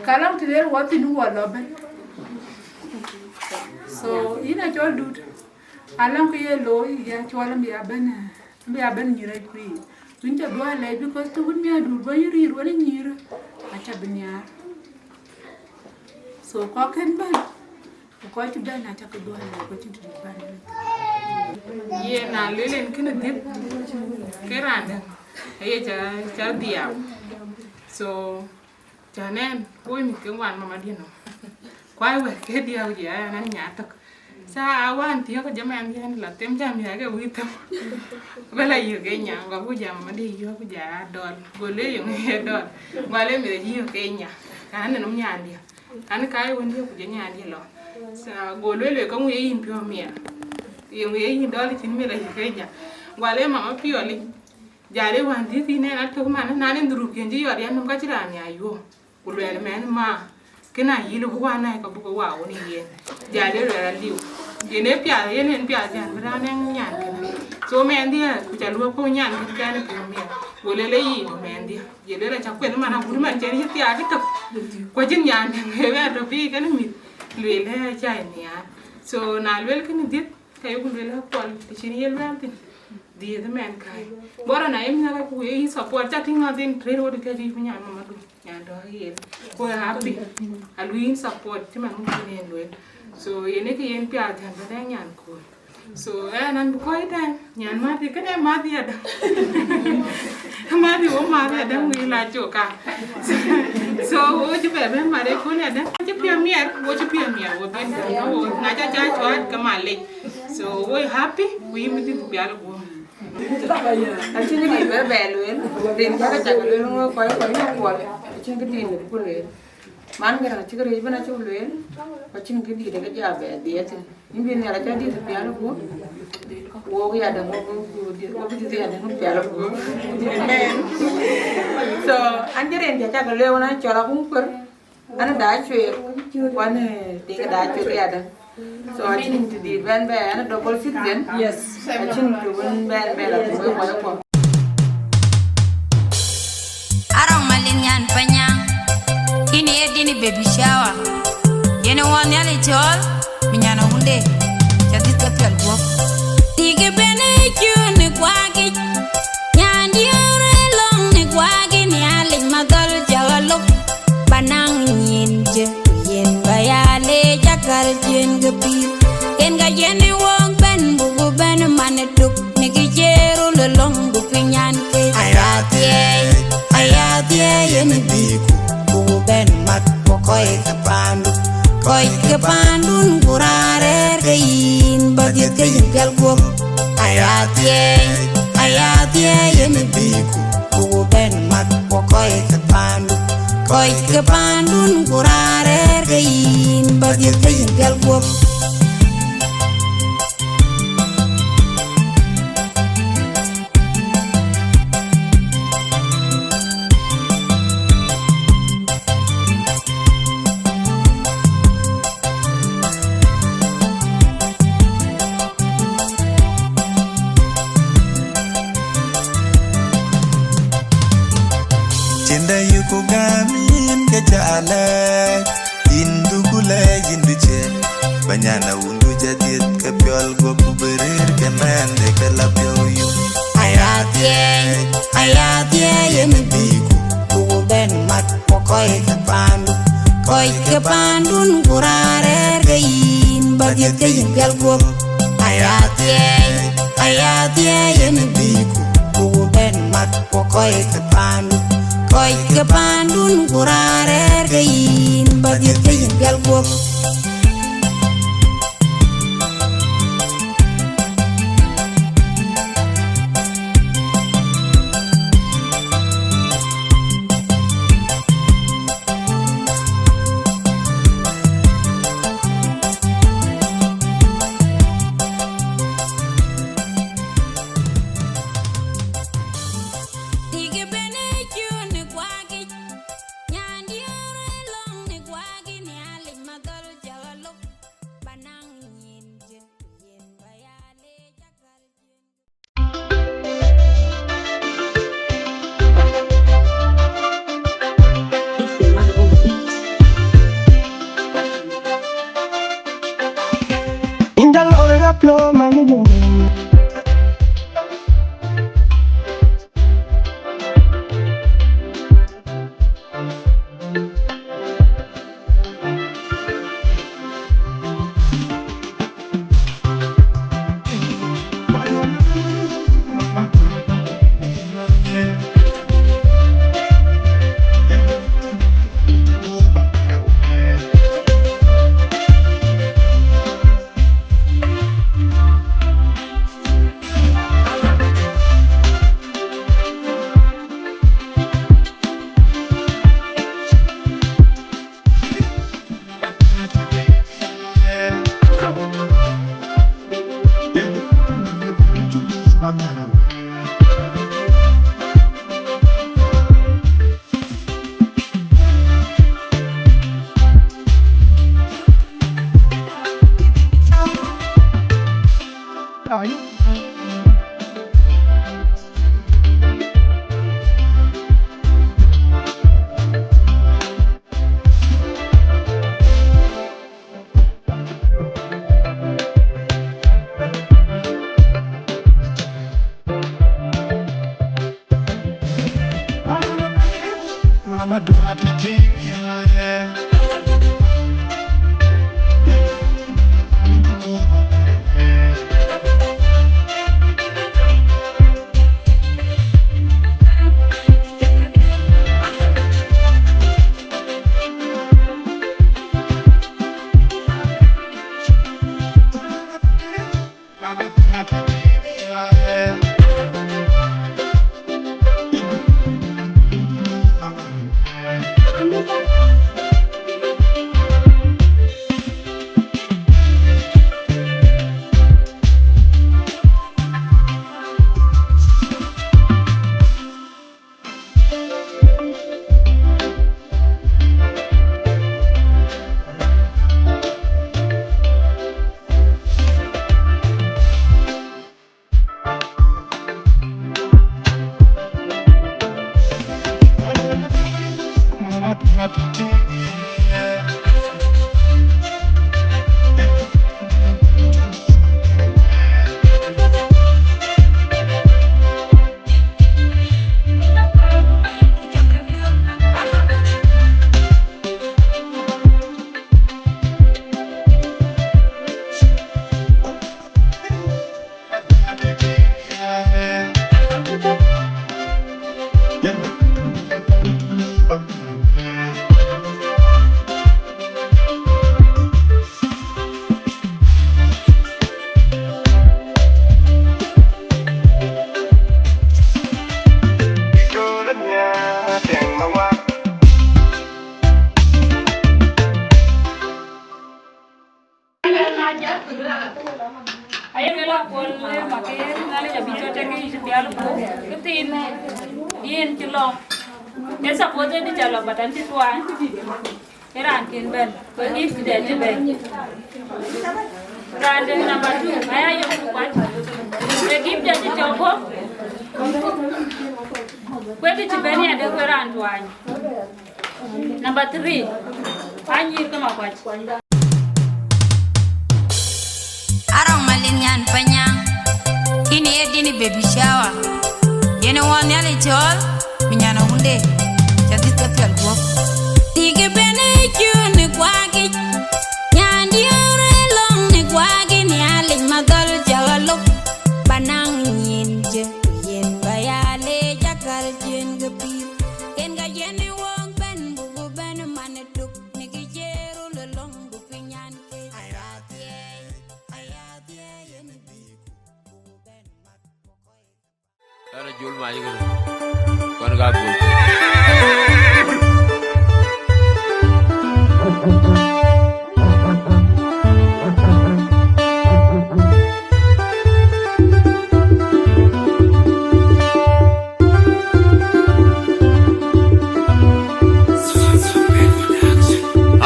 Ka lɔŋ të lɛɛr wɔ thïn wɔ lɔ bɛ̈n. So, yïn acɔl dut, alɔŋ kë ye looi, ya cɔl bï ya bɛ̈n, bï ya bɛ̈n nyïïr acuëëc. Wën cä dhuɔ̈k alɛɛc, because të wën miäkdun bä yï rïïr wën ë nyïïr, acï Abï nhiaar. So kɔc kën bɛ̈n, ku kɔc cï bɛ̈n acä ke duɔ̈l, ku cïn tëde bɛ̈n. Yen na lueel en kënë dhiëth, ke raan dɛ̈ aye cä, cä dhiau. So cän ɛn woi mïth ke ŋuan mama diɛ̈ nɔm. Kuai wɛ̈t ke diau jɛ, ɛn an nya tök. Sa wään thiɔ̈k jɔ mɛn yɛn la them jam ya ke wïï them. Bɛ la yök ke nya, gua ku jam mama diɛ̈ yök ku ja dɔl. Go le yök ye dɔl. Gua le mïth yök ke nya. Kan nɔm nyandiɛ̈. Kan ka ye wëndiɛ̈ ku jɔ nyandiɛ̈ lɔ. Sa go le le ka ŋu ye yïn piɔ̈u miɛt. Ye ŋu ye yïn dɔl cïn mïth la yök ke nya. Gua le mama piɔli. Jal ë wään dhiëth yïn ɛn atök man, na nin dhurup kiën cï yɔt yɛn nɔm ka cï raan ya yuɔ̈ɔ̈m. Ku luɛɛl mɛn ma, kënë ayï lëu bï wään nai ka buk wa wun yen. Jal ë luɛɛl aliu. Yen ë piath, yen en piath jal bï raan ɛn nyan kënë. So mɛnhdiɛ̈, ku ca luɔ̈k kɔ̈u nyan kënë kɛn ë piɔ̈u miɛt. Go lël ë yïn mɛnhdiɛ̈. Ye lueel acä kueth man abun man cɛn yï thiaak ë tök. Ku acïn nyan dɛ̈ŋ ë bɛ tɔ̈ pïïr kënë mïth. Lueel ë acä nhiaar. So na lueel kënë dhiëth, ka yok lueel akuɔl, të cïn ye luɛɛl thïn. Dhiëth mɛn kai. Bɔrɔ na yem nyaka ku ye yï support, ca tïŋ nɔn thin trade wodi ke juic ku nyan mama du. Nyan tɔ̈ yen. Ku happy. A lu yïn support, cï man muk thin en lueel. So yen ë kë yen piath jal bï dɛ̈ŋ nyan kuɔl. So ɛn an bï kɔc tɛ̈n, nyan madhi, kënë madhi adäŋ. Madhi wo madhi adäŋ wï la cok ka. So wo cï bɛ bɛ̈n mat ë köl adäŋ. Cï piɔ̈u miɛt, wo cï piɔ̈u miɛt, wo dhil däŋ, wo na ca ca cuat ke malec. So wo happy, ku yï mïth ku pial guɔ̈m. Acïn këdït bɛ bɛ lueel, rin ka ke cak lueel ŋö kɔc kɔc ŋö kuɔl, acïn këdït bï ku lueel. Man gɛ̈n acï këriëëc bɛ̈n acï ku lueel, ku acïn këdït ke ja bɛ dhiëëth thïn. Yïn bï nhial acä dït pial guɔ̈m, wok ya däŋ, wok bï dït ya däŋ pial guɔ̈m. Amen. So an cï rin ca cak lueel wën acɔl abuk kuer. An da cueek, ku an, eh, tik da cueek ya däŋ. So acïn të dït bɛn bɛ, an double citizen. Yes. Acïn të wën bɛn bɛ la të wek wala kuɔ. Arɔŋ Malin nyan Panya, ini ye dini baby shower. Yene wɔ Nhialic cɔɔl, mi nyan awunde, ca dhith ke piɔl guɔ̈p. Tik bɛn ë cun ë kuakic, nyan diëër ë lɔŋ ë kuakic, Nhialic madhɔl cɔɔl lop. Ba naŋ nyin jë, ku yen ba ya leec akäl ciëën ke pïïr. Yen ka yen ë wok bɛ̈n, buku bɛ̈n man ë tök, në kë cï röl ë lɔ̈ŋ, ku piny an ke. Aya thiëëi, aya thiëëi, yen ë bïku, buku bɛ̈n mat, ku kɔc ke paandu, kɔc ke paandun, ku raan rɛ̈ɛ̈r ke yïn, ba dhiëth ke yïn pial guɔ̈p. Aya thiëëi, aya thiëëi, yen ë bïku, buku bɛ̈n mat, ku kɔc ke paandu, kɔc ke paandun, ku raan rɛ̈ɛ̈r ke yïn, ba dhiëth ke yïn pial guɔ̈p. Cinda yuku gamin ke ca lɛc, yïn duku lɛc, yïn duce. Banyana wundu jadit ke piɔl guɔp ku berir ke mɛn de ke la piɔu yu. Aya thiëëi, aya thiëëi, yen biku, ku bɛn mat, ku kɔc ke pandu, kɔc ke pandun, ku raan rɛ̈ɛ̈r ke yïn, ba dhiëth ke yïn pial guɔp. Aya thiëëi, aya thiëëi, yen biku, ku bɛn mat, ku kɔc ke pandu, kɔc ke pandun, ku raan rɛ̈ɛ̈r ke yïn, ba dhiëth ke yïn pial guɔp. Aye luel Akol Maker, Nhialic abï cɔl tek yic pial ku këthiin yen cï lɔ. Ë suppose ë bï cä lɔ, but an cï tuany. Ë raan kën bɛ̈n, ku ë gift dɛn cï bɛ̈n. Raan de number two, aya yök ku kuat. Ë gift dɛn cï cɔk bɔ̈. Ku ë kë cï bɛ̈n ya de ku ë raan tuany. Number three, anyïr ke Makuac. Arɔŋ Malin nyan Panya, yïn ye dini baby shower. Yen wɔ Nhialic cɔɔl, mi nyan awunde, ca dhith ke piɔl guɔ̈p. Dïgï ben ë cun ë kuakic, nyan diëër ë lɔŋ ë kuakic, Nhialic madhɔl cä ɣa lok, ba naŋ nyin jë, ku yen ba ya leec akäl cïn ke pïïr. Yen ka yen ë wok bɛ̈n, buku bɛ̈n man ë duk, në kë cï run ë lɔŋ du piny nyan ke. Aya dhiëëi, aya dhiëëi, yen ë bï ku, buku bɛ̈n mat ku kɔc. Ɣɛn a jol mac kënë, kɔn ka gol.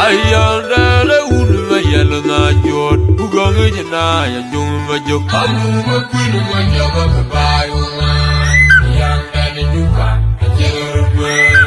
Ayandɛɛr ë wun ë Mayɛl na jɔt, ku gɔŋ ë jëna ya juŋ ma jök. Amu ma kuïn ma jɔk a baai wun. Ayandɛɛr ë Juba, a jël röt wëër.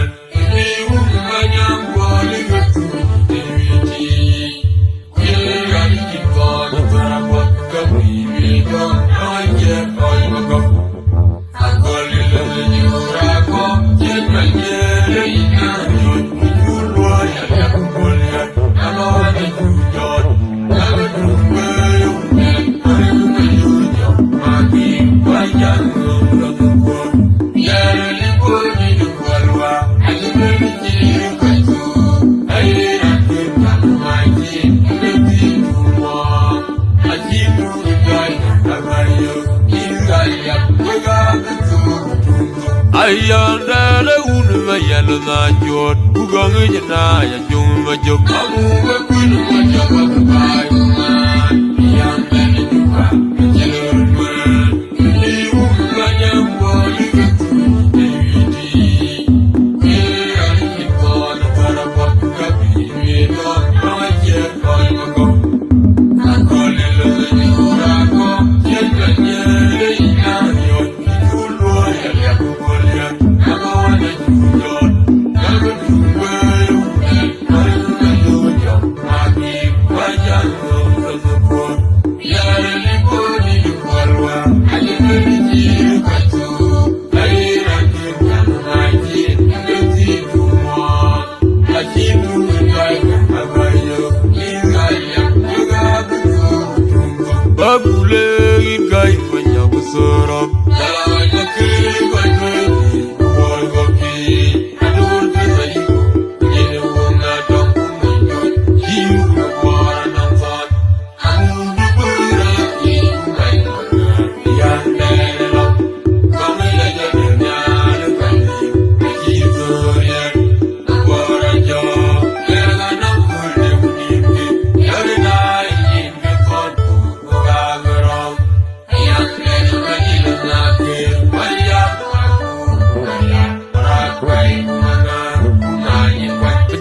Ayandɛɛr ë wun ë Mayɛl na jɔt, ku gɔŋ ë jëna ya juŋ ma jök. Amu ma kuïn ma jɔk a baai wun. Ayandɛɛr ë Juba, a jël röt wëër.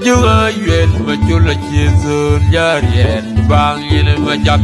Juk ayuel macol acie thöl jariɛt baŋ yen macak.